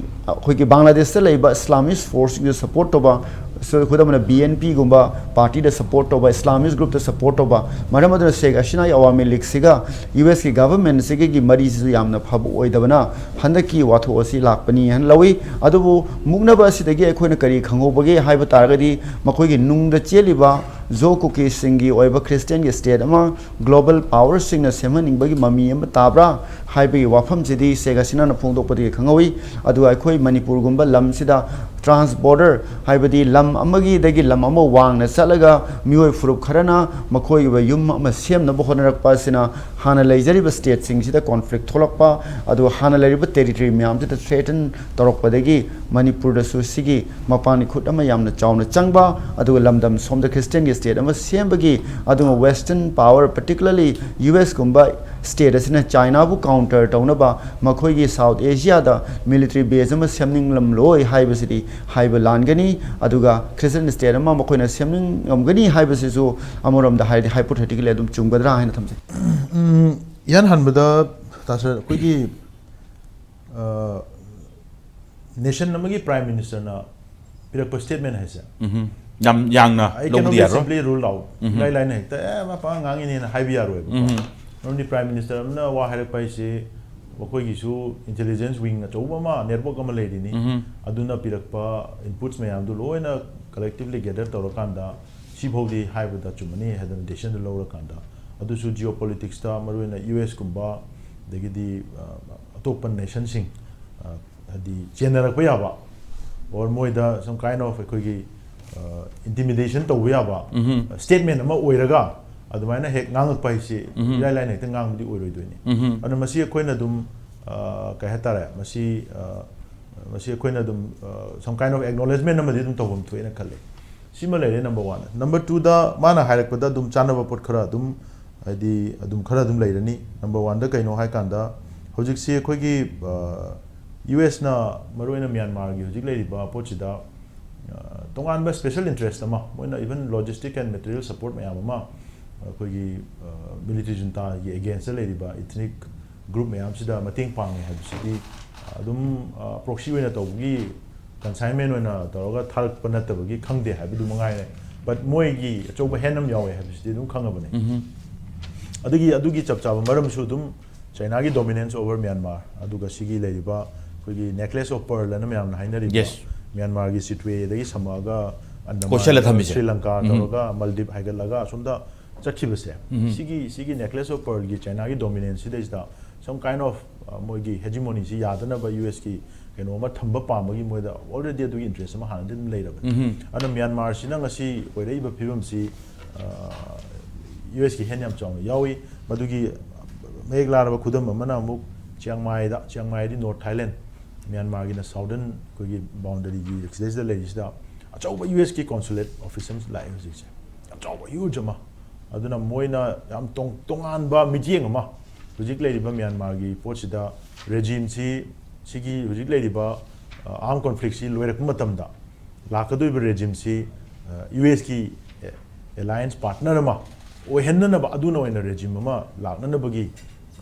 ꯑꯩꯈꯣꯏꯒꯤ ꯕꯪꯒ꯭ꯂꯥꯗꯦꯁꯇ ꯂꯩꯕ Islamist force ꯁꯤꯡꯗ support ꯇꯧꯕ, ꯈꯨꯗꯝ ꯑꯣꯏꯅ ꯕꯤ ꯑꯦꯟ ꯄꯤꯒꯨꯝꯕ ꯄꯥꯔꯇꯤꯗ ꯁꯄꯣꯔꯠ ꯇꯧꯕ, ꯏꯁꯂꯥꯃꯤꯁ ꯒ꯭ꯔꯨꯞꯇ ꯁꯄꯣꯔꯠ ꯇꯧꯕ, ꯃꯔꯝ ꯑꯗꯨꯅ ꯁꯦꯛ ꯍꯁꯤꯅꯥꯒꯤ ꯑꯋꯥꯃꯤ ꯂꯤꯒꯁꯤꯒ ꯌꯨ ꯑꯦꯁꯀꯤ ꯒꯚꯔꯟꯃꯦꯟꯠꯁꯤꯒꯒꯤ ꯃꯔꯤꯁꯤꯁꯨ ꯌꯥꯝꯅ ꯐꯕ ꯑꯣꯏꯗꯕꯅ ꯍꯟꯗꯛꯀꯤ ꯋꯥꯊꯣꯛ ꯑꯁꯤ ꯂꯥꯛꯄꯅꯤ ꯍꯥꯏꯅ ꯂꯧꯏ꯫ ꯑꯗꯨꯕꯨ ꯃꯨꯛꯅꯕ ꯑꯁꯤꯗꯒꯤ ꯑꯩꯈꯣꯏꯅ ꯀꯔꯤ ꯈꯪꯍꯧꯕꯒꯦ ꯍꯥꯏꯕ ꯇꯥꯔꯒꯗꯤ, ꯃꯈꯣꯏꯒꯤ ꯅꯨꯡꯗ ꯆꯦꯜꯂꯤꯕ ꯖꯣ ꯀꯨꯀꯤꯁꯁꯤꯡꯒꯤ ꯑꯣꯏꯕ ꯈ꯭ꯔꯤꯁꯇꯤꯌꯟꯒꯤ ꯁ꯭ꯇꯦꯠ ꯑꯃ ꯒ꯭ꯂꯣꯕꯜ ꯄꯥꯋꯔꯁꯤꯡꯅ ꯁꯦꯝꯍꯟꯅꯤꯡꯕꯒꯤ ꯃꯃꯤ ꯑꯃ ꯇꯥꯕ꯭ꯔꯥ ꯍꯥꯏꯕꯒꯤ ꯋꯥꯐꯝꯁꯤꯗꯤ ꯁꯦꯛ ꯍꯁꯤꯅꯥꯅ ꯐꯣꯡꯗꯣꯛꯄꯗꯒꯤ ꯈꯪꯍꯧꯏ꯫ ꯑꯗꯨꯒ ꯑꯩꯈꯣꯏ ꯃꯅꯤꯄꯨꯔꯒꯨꯝꯕ ꯂꯝꯁꯤꯗ ꯇ꯭ꯔꯥꯟꯁ ꯕꯣꯔꯗꯔ, ꯍꯥꯏꯕꯗꯤ ꯂꯝ ꯑꯃꯒꯤꯗꯒꯤ ꯂꯝ ꯑꯃ ꯋꯥꯡꯅ ꯆꯠꯂꯒ ꯃꯤꯑꯣꯏ ꯐꯨꯔꯨꯞ ꯈꯔꯅ ꯃꯈꯣꯏꯒꯤ ꯑꯣꯏꯕ ꯌꯨꯝ ꯑꯃ ꯁꯦꯝꯅꯕ ꯍꯣꯠꯅꯔꯛꯄ ꯑꯁꯤꯅ ꯍꯥꯟꯅ ꯂꯩꯖꯔꯤꯕ ꯁ꯭ꯇꯦꯠꯁꯤꯡꯁꯤꯗ ꯀꯣꯟꯐ꯭ꯂꯤꯛ ꯊꯣꯛꯂꯛꯄ, ꯑꯗꯨꯒ ꯍꯥꯟꯅ ꯂꯩꯔꯤꯕ ꯇꯦꯔꯤꯇꯣꯔꯤ ꯃꯌꯥꯝꯁꯤꯗ ꯊ꯭ꯔꯦꯇꯟ ꯇꯧꯔꯛꯄꯗꯒꯤ ꯃꯅꯤꯄꯨꯔꯗꯁꯨ ꯁꯤꯒꯤ ꯃꯄꯥꯟ ꯏꯈꯨꯠ ꯑꯃ ꯌꯥꯝꯅ ꯆꯥꯎꯅ ꯆꯪꯕ, ꯑꯗꯨꯒ ꯂꯝꯗꯝ ꯁꯣꯝꯗ ꯈ꯭ꯔꯤꯁꯇꯤꯌꯟꯒꯤ ꯁ꯭ꯇꯦꯠ ꯑꯃ ꯁꯦꯝꯕꯒꯤ, ꯑꯗꯨꯒ ꯋꯦꯁꯇꯔꯟ ꯄꯥꯋꯔ, ꯄꯔꯇꯤꯀꯨꯂꯔꯂꯤ ꯌꯨ ꯑꯦꯁꯀꯨꯝꯕ ꯁ꯭ꯇꯦꯠ ꯑꯁꯤꯅ ꯆꯥꯏꯅꯥꯕꯨ ꯀꯥꯎꯟꯇꯔ ꯇꯧꯅꯕ ꯃꯈꯣꯏꯒꯤ ꯁꯥꯎꯠ ꯑꯦꯁꯤꯌꯥꯗ ꯃꯤꯂꯤꯇꯔꯤ ꯕꯦꯖ ꯑꯃ ꯁꯦꯝꯅꯤꯡꯂꯝꯂꯣꯏ ꯍꯥꯏꯕꯁꯤꯗꯤ ꯍꯥꯏꯕ ꯂꯥꯟꯒꯅꯤ꯫ ꯑꯗꯨꯒ ꯈ꯭ꯔꯤꯁꯇꯤꯌꯟ ꯁ꯭ꯇꯦꯠ ꯑꯃ ꯃꯈꯣꯏꯅ ꯁꯦꯝꯅꯤꯡꯉꯝꯒꯅꯤ ꯍꯥꯏꯕꯁꯤꯁꯨ ꯑꯃꯔꯣꯝꯗ ꯍꯥꯏꯔꯗꯤ ꯍꯥꯏꯄꯣꯊꯦꯇꯤꯀꯦꯜꯂꯤ ꯑꯗꯨꯝ ꯆꯨꯝꯒꯗ꯭ꯔꯥ ꯍꯥꯏꯅ ꯊꯝꯖꯩ꯫ ꯎꯝ, ꯏꯍꯥꯟ ꯍꯥꯟꯕꯗ ꯇꯥ ꯁꯔ, ꯑꯩꯈꯣꯏꯒꯤ ꯅꯦꯁꯟ ꯑꯃꯒꯤ ꯄ꯭ꯔꯥꯏꯝ ꯃꯤꯅꯤꯁꯇꯔꯅ ꯄꯤꯔꯛꯄ ꯁ꯭ꯇꯦꯠꯃꯦꯟ ꯍꯥꯏꯁꯦ, ꯎꯝ, ꯌꯥꯝ ꯌꯥꯡꯅ "I ꯂꯧꯕꯗꯤ cannot be ꯌꯥꯔꯣꯏ꯫ simply ruled out", ꯎꯝ꯫ ꯏꯔꯥꯏ ꯂꯥꯏꯅ ꯍꯦꯛꯇ "ꯑꯦ, ꯃꯥ ꯄꯉꯥꯡ ꯉꯥꯡꯉꯤꯅꯦꯅ" ꯍꯥꯏꯕ ꯌꯥꯔꯣꯏꯕꯀꯣ꯫ ꯎꯝ꯫ ꯃꯔꯝꯗꯤ ꯄ꯭ꯔꯥꯏꯝ ꯃꯤꯅꯤꯁꯇꯔ ꯑꯃꯅ ꯋꯥ ꯍꯥꯏꯔꯛꯄ ꯍꯥꯏꯁꯦ, ꯃꯈꯣꯏꯒꯤꯁꯨ ꯏꯟꯇꯦꯂꯤꯖꯦꯟꯁ ꯋꯤꯡ ꯑꯆꯧꯕ ꯑꯃ, ꯅꯦꯠꯋꯔꯛ ꯑꯃ ꯂꯩꯔꯤꯅꯤ꯫ ꯎꯝ꯫ ꯑꯗꯨꯅ ꯄꯤꯔꯛꯄ ꯏꯟꯄꯨꯠꯁ ꯃꯌꯥꯝꯗꯨ ꯂꯣꯏꯅ ꯀꯂꯦꯛꯇꯤꯚꯂꯤ ꯒꯦꯗꯔ ꯇꯧꯔꯀꯥꯟꯗ ꯁꯤꯐꯥꯎꯗꯤ ꯍꯥꯏꯕꯗ ꯆꯨꯝꯃꯅꯤ ꯍꯥꯏꯗꯅ ꯗꯤꯁꯤꯖꯟꯗꯨ ꯂꯧꯔꯀꯥꯟꯗ, ꯑꯗꯨꯁꯨ ꯖꯤꯑꯣ ꯄꯣꯂꯤꯇꯤꯛꯁꯇ ꯃꯔꯨꯑꯣꯏꯅ ꯌꯨ ꯑꯦꯁꯀꯨꯝꯕ, ꯑꯗꯒꯤꯗꯤ ꯑ, ꯑꯇꯣꯞꯄ ꯅꯦꯁꯟꯁꯤꯡ, ꯑ, ꯍꯥꯏꯗꯤ ꯆꯦꯟꯅꯔꯛꯄ ꯌꯥꯕ, ꯑꯣꯔ ꯃꯣꯏꯗ some kind of ꯑꯩꯈꯣꯏꯒꯤ ꯏꯟꯇꯤꯃꯤꯗꯦꯁꯟ ꯇꯧꯕ ꯌꯥꯕ ꯎꯝ꯫ ꯁ꯭ꯇꯦꯠꯃꯦꯟ ꯑꯃ ꯑꯣꯏꯔꯒ ꯑꯗꯨꯃꯥꯏꯅ ꯍꯦꯛ ꯉꯥꯡꯉꯛꯄ ꯍꯥꯏꯁꯤ ꯎꯝ꯫ ꯏꯔꯥꯏ ꯂꯥꯏꯅ ꯍꯦꯛꯇ ꯉꯥꯡꯕꯗꯤ ꯑꯣꯏꯔꯣꯏꯗꯣꯏꯅꯤ꯫ ꯎꯝ꯫ ꯑꯗꯨꯅ ꯃꯁꯤ ꯑꯩꯈꯣꯏꯅ ꯑꯗꯨꯝ, ꯑ, ꯀꯩ ꯍꯥꯏꯇꯥꯔꯦ, ꯃꯁꯤ, ꯑ, ꯃꯁꯤ ꯑꯩꯈꯣꯏꯅ ꯑꯗꯨꯝ, ꯑ, some kind of acknowledgement ꯑꯃꯗꯤ ꯑꯗꯨꯝ ꯇꯧꯐꯝ ꯊꯣꯛꯑꯦꯅ ꯈꯜꯂꯦ꯫ ꯁꯤꯃ ꯂꯩꯔꯦ ꯅꯝꯕꯔ ꯋꯥꯟ꯫ ꯅꯝꯕꯔ ꯇꯨꯗ ꯃꯥꯅ ꯍꯥꯏꯔꯛꯄꯗ ꯑꯗꯨꯝ ꯆꯥꯟꯅꯕ ꯄꯣꯠ ꯈꯔ ꯑꯗꯨꯝ, ꯍꯥꯏꯗꯤ ꯑꯗꯨꯝ ꯈꯔ ꯑꯗꯨꯝ ꯂꯩꯔꯅꯤ꯫ ꯅꯝꯕꯔ ꯋꯥꯟꯗ ꯀꯩꯅꯣ ꯍꯥꯏꯀꯥꯟꯗ, ꯍꯧꯖꯤꯛꯁꯤ ꯑꯩꯈꯣꯏꯒꯤ, ꯑ, ꯌꯨ ꯑꯦꯁꯅ ꯃꯔꯨꯑꯣꯏꯅ ꯃ꯭ꯌꯥꯟꯃꯥꯔꯒꯤ ꯍꯧꯖꯤꯛ ꯂꯩꯔꯤꯕ ꯄꯣꯠꯁꯤꯗ, ꯑ, ꯇꯣꯉꯥꯟꯕ ꯁ꯭ꯄꯦꯁꯦꯜ ꯏꯟꯇꯔꯦꯁ ꯑꯃ, ꯃꯣꯏꯅ even logistic and material support ꯃꯌꯥꯝ ꯑꯃ ꯑꯩꯈꯣꯏꯒꯤ, ꯑ, ꯃꯤꯂꯤꯇꯔꯤ ꯖꯨꯟꯇꯥꯒꯤ ꯑꯦꯒꯦꯟꯁꯇ ꯂꯩꯔꯤꯕ ꯏꯊꯅꯤꯛ ꯒ꯭ꯔꯨꯞ ꯃꯌꯥꯝꯁꯤꯗ ꯃꯇꯦꯡ ꯄꯥꯡꯉꯦ ꯍꯥꯏꯕꯁꯤꯗꯤ ꯑꯗꯨꯝ, ꯑ, ꯄ꯭ꯔꯣꯛꯁꯤ ꯑꯣꯏꯅ ꯇꯧꯕꯒꯤ consignment ꯑꯣꯏꯅ ꯇꯧꯔꯒ ꯊꯥꯔꯛꯄ ꯅꯠꯇꯕꯒꯤ ꯈꯪꯗꯦ ꯍꯥꯏꯕꯗꯨ ꯃꯉꯥꯏꯔꯦ꯫ But ꯃꯣꯏꯒꯤ ꯑꯆꯧꯕ hand ꯑꯃ ꯌꯥꯎꯋꯦ ꯍꯥꯏꯕꯁꯤꯗꯤ ꯑꯗꯨꯝ ꯈꯪꯉꯕꯅꯦ꯫ ꯑꯗꯨꯒꯤ ꯑꯗꯨꯒꯤ ꯆꯞ ꯆꯥꯕ ꯃꯔꯝꯁꯨ ꯑꯗꯨꯝ ꯆꯥꯏꯅꯥꯒꯤ dominance over Myanmar, ꯑꯗꯨꯒ ꯁꯤꯒꯤ ꯂꯩꯔꯤꯕ ꯑꯩꯈꯣꯏꯒꯤ Necklace of Pearl ꯑꯅ ꯃꯌꯥꯝꯅ ꯍꯥꯏꯅꯔꯤꯕ, Yes. ꯃ꯭ꯌꯥꯟꯃꯥꯔꯒꯤ ꯁꯤꯇ꯭ꯋꯦꯗꯒꯤ ꯁꯝꯃꯛꯑꯒ ꯑꯟꯗꯃꯥꯟ, ꯀꯣꯏꯁꯜꯂ ꯊꯝꯃꯤꯁꯦ꯫ ꯁ꯭ꯔꯤ ꯂꯪꯀꯥ ꯇꯧꯔꯒ ꯃꯜꯗꯤꯞ ꯍꯥꯏꯒꯠꯂꯒ ꯑꯁꯣꯝꯗ ꯆꯠꯈꯤꯕꯁꯦ, ꯁꯤꯒꯤ ꯁꯤꯒꯤ Necklace of Pearlꯒꯤ ꯆꯥꯏꯅꯥꯒꯤ dominance ꯁꯤꯗꯩꯁꯤꯗ some kind of, uh, ꯃꯣꯏꯒꯤ hegemonyꯁꯤ ꯌꯥꯗꯅꯕ ꯌꯨ ꯑꯦꯁꯀꯤ ꯀꯩꯅꯣ ꯑꯃ ꯊꯝꯕ ꯄꯥꯝꯕꯒꯤ ꯃꯣꯏꯗ already ꯑꯗꯨꯒꯤ interest ꯑꯃ ꯍꯥꯟꯅꯗꯤ ꯑꯗꯨꯝ ꯂꯩꯔꯕꯅꯤ꯫ ꯑꯗꯨꯅ ꯃ꯭ꯌꯥꯟꯃꯥꯔꯁꯤꯅ ꯉꯁꯤ ꯑꯣꯏꯔꯛꯏꯕ ꯐꯤꯕꯝꯁꯤ ꯌꯨ ꯑꯦꯁꯀꯤ hand ꯌꯥꯝ ꯆꯥꯎꯅ ꯌꯥꯎꯏ꯫ ꯃꯗꯨꯒꯤ ꯃꯌꯦꯛ ꯂꯥꯔꯕ ꯈꯨꯗꯝ ꯑꯃꯅ ꯑꯃꯨꯛ ꯆꯤꯌꯥꯡꯃꯥꯏꯗ, ꯆꯤꯌꯥꯡꯃꯥꯏꯗꯤ North Thailand, ꯃ꯭ꯌꯥꯟꯃꯥꯔꯒꯤꯅ Southern ꯑꯩꯈꯣꯏꯒꯤ boundaryꯒꯤ ꯁꯤꯗꯩꯁꯤꯗ ꯂꯩꯔꯤꯁꯤꯗ ꯑꯆꯧꯕ ꯌꯨ ꯑꯦꯁꯀꯤ consulate office ꯑꯃꯁꯨ ꯂꯥꯛꯑꯦ ꯍꯧꯖꯤꯛꯁꯦ꯫ ꯑꯆꯧꯕ huge ꯑꯃ꯫ ꯑꯗꯨꯅ ꯃꯣꯏꯅ ꯌꯥꯝ ꯇꯣꯡ-, ꯇꯣꯉꯥꯟꯕ ꯃꯤꯠꯌꯦꯡ ꯑꯃ ꯍꯧꯖꯤꯛ ꯂꯩꯔꯤꯕ ꯃ꯭ꯌꯥꯟꯃꯥꯔꯒꯤ ꯄꯣꯠꯁꯤꯗ, regimeꯁꯤ, ꯁꯤꯒꯤ ꯍꯧꯖꯤꯛ ꯂꯩꯔꯤꯕ, ꯑ, armed conflictꯁꯤ ꯂꯣꯏꯔꯛꯄ ꯃꯇꯝꯗ ꯂꯥꯛꯀꯗꯧꯔꯤꯕ regimeꯁꯤ, ꯑ, ꯌꯨ ꯑꯦꯁꯀꯤ alliance partner ꯑꯃ ꯑꯣꯏꯍꯟꯅꯅꯕ, ꯑꯗꯨꯅ ꯑꯣꯏꯅ regime ꯑꯃ ꯂꯥꯛꯅꯅꯕꯒꯤ,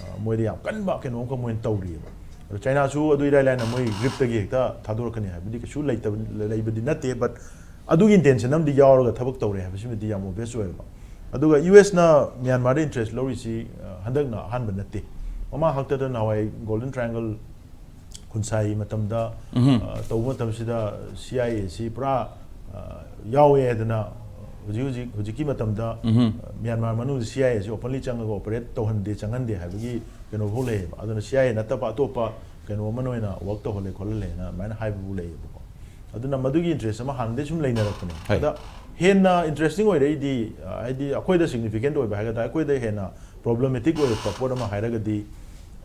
ꯑ, ꯃꯣꯏꯗ ꯌꯥꯝ ꯀꯟꯕ ꯀꯩꯅꯣ ꯑꯃꯈꯛ ꯃꯣꯏꯅ ꯇꯧꯔꯤꯑꯕ꯫ ꯑꯗꯣ ꯆꯥꯏꯅꯥꯁꯨ ꯑꯗꯨ ꯏꯔꯥꯏ ꯂꯥꯏꯅ ꯃꯣꯏ gripꯇꯒꯤ ꯍꯦꯛꯇ ꯊꯥꯗꯣꯔꯛꯀꯅꯤ ꯍꯥꯏꯕꯗꯤ ꯀꯩꯁꯨ ꯂꯩꯇꯕ, ꯂꯩꯕꯗꯤ ꯅꯠꯇꯦ, but ꯑꯗꯨꯒꯤ intention ꯑꯃꯗꯤ ꯌꯥꯎꯔꯒ ꯊꯕꯛ ꯇꯧꯔꯦ ꯍꯥꯏꯕꯁꯤꯃꯗꯤ ꯌꯥꯝ obvious ꯑꯣꯏꯔꯕ꯫ ꯑꯗꯨꯒ ꯌꯨ ꯑꯦꯁꯅ ꯃ꯭ꯌꯥꯟꯃꯥꯔꯗ interest ꯂꯧꯔꯤꯁꯤ, ꯑ, ꯍꯟꯗꯛꯅ ꯑꯍꯥꯟꯕ ꯅꯠꯇꯦ꯫ ꯃꯃꯥꯡ ꯍꯥꯛꯇꯛꯇ ꯅꯍꯥꯟꯋꯥꯏ Golden Triangle ꯈꯨꯟꯁꯥꯏ ꯃꯇꯝꯗ, ꯑ, ꯇꯧꯕ ꯃꯇꯝꯁꯤꯗ ꯁꯤ ꯑꯥꯏ ꯑꯦꯁꯤ ꯄꯨꯔꯥ, ꯑ, ꯌꯥꯎꯋꯦ ꯍꯥꯏꯗꯅ ꯍꯧꯖꯤꯛ ꯍꯧꯖꯤꯛ, ꯍꯧꯖꯤꯛꯀꯤ ꯃꯇꯝꯗ, ꯑ, ꯃ꯭ꯌꯥꯟꯃꯥꯔ ꯃꯅꯨꯡꯗ ꯁꯤ ꯑꯥꯏ ꯑꯦꯁꯤ openly ꯆꯪꯉꯒ operate ꯇꯧꯍꯟꯗꯦ, ꯆꯪꯍꯟꯗꯦ ꯍꯥꯏꯕꯒꯤ ꯀꯩꯅꯣꯐꯥꯎ ꯂꯩꯌꯦꯕ꯫ ꯑꯗꯨꯅ ꯁꯤ ꯑꯥꯏ ꯑꯦ ꯅꯠꯇꯕ ꯑꯇꯣꯞꯄ ꯀꯩꯅꯣ ꯑꯃꯅ ꯑꯣꯏꯅ work ꯇꯧꯍꯜꯂꯦ ꯈꯣꯠꯍꯜꯂꯦꯅ ꯑꯗꯨꯃꯥꯏꯅ ꯍꯥꯏꯕꯐꯥꯎ ꯂꯩꯌꯦꯕꯀꯣ꯫ ꯑꯗꯨꯅ ꯃꯗꯨꯒꯤ interest ꯑꯃ ꯍꯥꯟꯅꯗꯩ ꯁꯨꯝ ꯂꯩꯅꯔꯛꯄꯅꯦ꯫ ꯍꯣꯏ꯫ ꯑꯗ ꯍꯦꯟꯅ interesting ꯑꯣꯏꯔꯛꯏꯗꯤ, ꯑ, ꯍꯥꯏꯗꯤ ꯑꯩꯈꯣꯏꯗ significant ꯑꯣꯏꯕ ꯍꯥꯏꯒꯗ꯭ꯔꯥ, ꯑꯩꯈꯣꯏꯗ ꯍꯦꯟꯅ problematic ꯑꯣꯏꯔꯛꯄ ꯄꯣꯠ ꯑꯃ ꯍꯥꯏꯔꯒꯗꯤ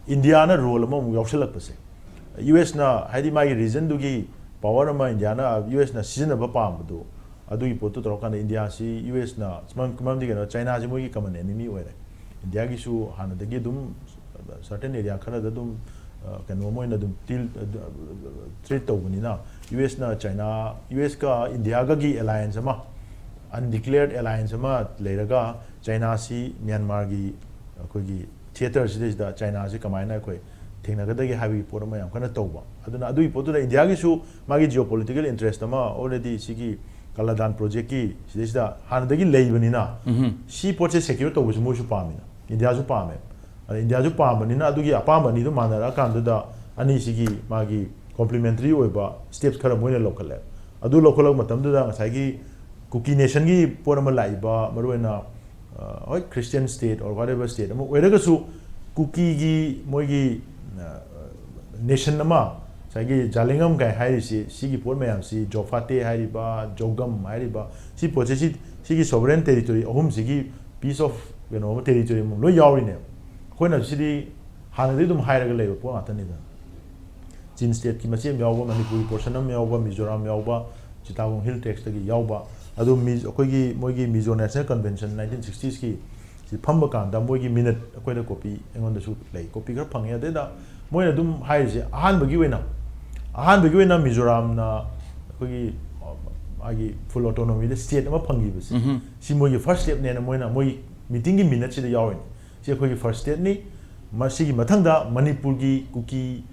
ꯏꯟꯗꯤꯌꯥꯅ role ꯑꯃꯃꯨꯛ ꯌꯥꯎꯁꯜꯂꯛꯄꯁꯦ꯫ ꯌꯨ ꯑꯦꯁꯅ, ꯍꯥꯏꯗꯤ ꯃꯥꯒꯤ regionꯗꯨꯒꯤ power ꯑꯃ ꯏꯟꯗꯤꯌꯥꯅ, ꯌꯨ ꯑꯦꯁꯅ ꯁꯤꯖꯤꯟꯅꯕ ꯄꯥꯝꯕꯗꯣ, ꯑꯗꯨꯒꯤ ꯄꯣꯠꯇꯨ ꯇꯧꯔꯀꯥꯟꯗ ꯏꯟꯗꯤꯌꯥꯁꯤ ꯌꯨ ꯑꯦꯁꯅ, ꯃꯔꯝ-, ꯃꯔꯝꯗꯤ ꯀꯩꯅꯣ, ꯆꯥꯏꯅꯥꯁꯤ ꯃꯣꯏꯒꯤ common enemy ꯑꯣꯏꯔꯦ꯫ ꯏꯟꯗꯤꯌꯥꯒꯤꯁꯨ ꯍꯥꯟꯅꯗꯒꯤ ꯑꯗꯨꯝ certain area ꯈꯔꯗ ꯑꯗꯨꯝ, ꯑ, ꯀꯩꯅꯣ ꯑꯃ ꯑꯣꯏꯅ ꯑꯗꯨꯝ deal, ꯑ, treat ꯇꯧꯕꯅꯤꯅ, ꯌꯨ ꯑꯦꯁꯅ ꯆꯥꯏꯅꯥ, ꯌꯨ ꯑꯦꯁꯀ ꯏꯟꯗꯤꯌꯥꯒꯒꯤ alliance ꯑꯃ, undeclared alliance ꯑꯃ ꯂꯩꯔꯒ ꯆꯥꯏꯅꯥꯁꯤ ꯃ꯭ꯌꯥꯟꯃꯥꯔꯒꯤ ꯑꯩꯈꯣꯏꯒꯤ theatreꯁꯤꯗꯩꯁꯤꯗ ꯆꯥꯏꯅꯥꯁꯤ ꯀꯃꯥꯏꯅ ꯑꯩꯈꯣꯏ ꯊꯦꯡꯅꯒꯗꯒꯦ ꯍꯥꯏꯕꯒꯤ ꯄꯣꯠ ꯑꯃ ꯌꯥꯝ ꯀꯟꯅ ꯇꯧꯕ꯫ ꯑꯗꯨꯅ ꯑꯗꯨꯒꯤ ꯄꯣꯠꯇꯨꯗ ꯏꯟꯗꯤꯌꯥꯒꯤꯁꯨ ꯃꯥꯒꯤ geopolitical interest ꯑꯃ already ꯁꯤꯒꯤ ꯀꯂꯥꯗꯥꯟ projectꯀꯤ ꯁꯤꯗꯩꯁꯤꯗ ꯍꯥꯟꯅꯗꯒꯤ ꯂꯩꯕꯅꯤꯅ, ꯁꯤ ꯄꯣꯠꯁꯦ secure ꯇꯧꯕꯁꯨ ꯃꯣꯏꯁꯨ ꯄꯥꯝꯃꯤꯅ, ꯏꯟꯗꯤꯌꯥꯁꯨ ꯄꯥꯝꯃꯦ꯫ ꯑꯗ ꯏꯟꯗꯤꯌꯥꯁꯨ ꯄꯥꯝꯕꯅꯤꯅ ꯑꯗꯨꯒꯤ ꯑꯄꯥꯝꯕ ꯑꯅꯤꯗꯨ ꯃꯥꯟꯅꯔꯛꯑꯀꯥꯟꯗꯨꯗ ꯑꯅꯤꯁꯤꯒꯤ ꯃꯥꯒꯤ complementary ꯑꯣꯏꯕ steps ꯈꯔ ꯃꯣꯏꯅ ꯂꯧꯈꯠꯂꯦ꯫ ꯑꯗꯨ ꯂꯧꯈꯠꯂꯛꯄ ꯃꯇꯝꯗꯨꯗ ꯉꯁꯥꯏꯒꯤ ꯀꯨꯀꯤ nationꯒꯤ ꯄꯣꯠ ꯑꯃ ꯂꯥꯛꯏꯕ, ꯃꯔꯨꯑꯣꯏꯅ, ꯑ, ꯍꯣꯏ, Christian state or whatever state ꯑꯃ ꯑꯣꯏꯔꯒꯁꯨ, ꯀꯨꯀꯤꯒꯤ ꯃꯣꯏꯒꯤ, ꯑ, nation ꯑꯃ, ꯉꯁꯥꯏꯒꯤ ꯖꯥꯂꯦꯡꯉꯝ ꯀꯥꯏ ꯍꯥꯏꯔꯤꯁꯤ, ꯁꯤꯒꯤ ꯄꯣꯠ ꯃꯌꯥꯝꯁꯤ, ꯖꯣꯐꯥꯇꯦ ꯍꯥꯏꯔꯤꯕ, ꯖꯣꯒꯝ ꯍꯥꯏꯔꯤꯕ, ꯁꯤ ꯄꯣꯠꯁꯦ, ꯁꯤ, ꯁꯤꯒꯤ sovereign territory ꯑꯍꯨꯝꯁꯤꯒꯤ piece of ꯀꯩꯅꯣ ꯑꯃ, territory ꯑꯃ ꯂꯣꯏ ꯌꯥꯎꯔꯤꯅꯦꯕ꯫ ꯑꯩꯈꯣꯏꯅ ꯁꯤꯗꯤ ꯍꯥꯟꯅꯗꯒꯤ ꯑꯗꯨꯝ ꯍꯥꯏꯔꯒ ꯂꯩꯕ ꯄꯣꯠ ꯉꯥꯛꯇꯅꯤꯗꯅ꯫ ꯆꯤꯟ stateꯀꯤ ꯃꯆꯦꯠ ꯑꯃ ꯌꯥꯎꯕ, ꯃꯅꯤꯄꯨꯔꯒꯤ portion ꯑꯃ ꯌꯥꯎꯕ, ꯃꯤꯖꯣꯔꯥꯝ ꯌꯥꯎꯕ, ꯆꯤꯇꯥꯒꯣꯡ Hill Tractsꯇꯒꯤ ꯌꯥꯎꯕ꯫ ꯑꯗꯨ ꯃꯤ-, ꯑꯩꯈꯣꯏꯒꯤ ꯃꯣꯏꯒꯤ Mizo National Convention nineteen sixtiesꯀꯤ ꯁꯤ ꯐꯝꯕ ꯀꯥꯟꯗ ꯃꯣꯏꯒꯤ minute ꯑꯩꯈꯣꯏꯗ copy ꯑꯩꯉꯣꯟꯗꯁꯨ ꯂꯩ, copy ꯈꯔ ꯐꯪꯉꯦ꯫ ꯑꯗꯩꯗ ꯃꯣꯏꯅ ꯑꯗꯨꯝ ꯍꯥꯏꯔꯤꯁꯦ, ꯑꯍꯥꯟꯕꯒꯤ ꯑꯣꯏꯅ, ꯑꯍꯥꯟꯕꯒꯤ ꯑꯣꯏꯅ ꯃꯤꯖꯣꯔꯥꯝꯅ ꯑꯩꯈꯣꯏꯒꯤ, ꯑ, ꯃꯥꯒꯤ full autonomyꯗ state ꯑꯃ ꯐꯪꯈꯤꯕꯁꯦ, ꯎꯝꯍꯨꯝ꯫ ꯁꯤ ꯃꯣꯏꯒꯤ first stepꯅꯦꯅ ꯃꯣꯏꯅ ꯃꯣꯏ meetingꯒꯤ minutesꯁꯤꯗ ꯌꯥꯎꯔꯤꯅꯦ꯫ ꯁꯤ ꯑꯩꯈꯣꯏꯒꯤ first stepꯅꯤ꯫ ꯃꯁꯤꯒꯤ ꯃꯊꯪꯗ ꯃꯅꯤꯄꯨꯔꯒꯤ ꯀꯨꯀꯤ,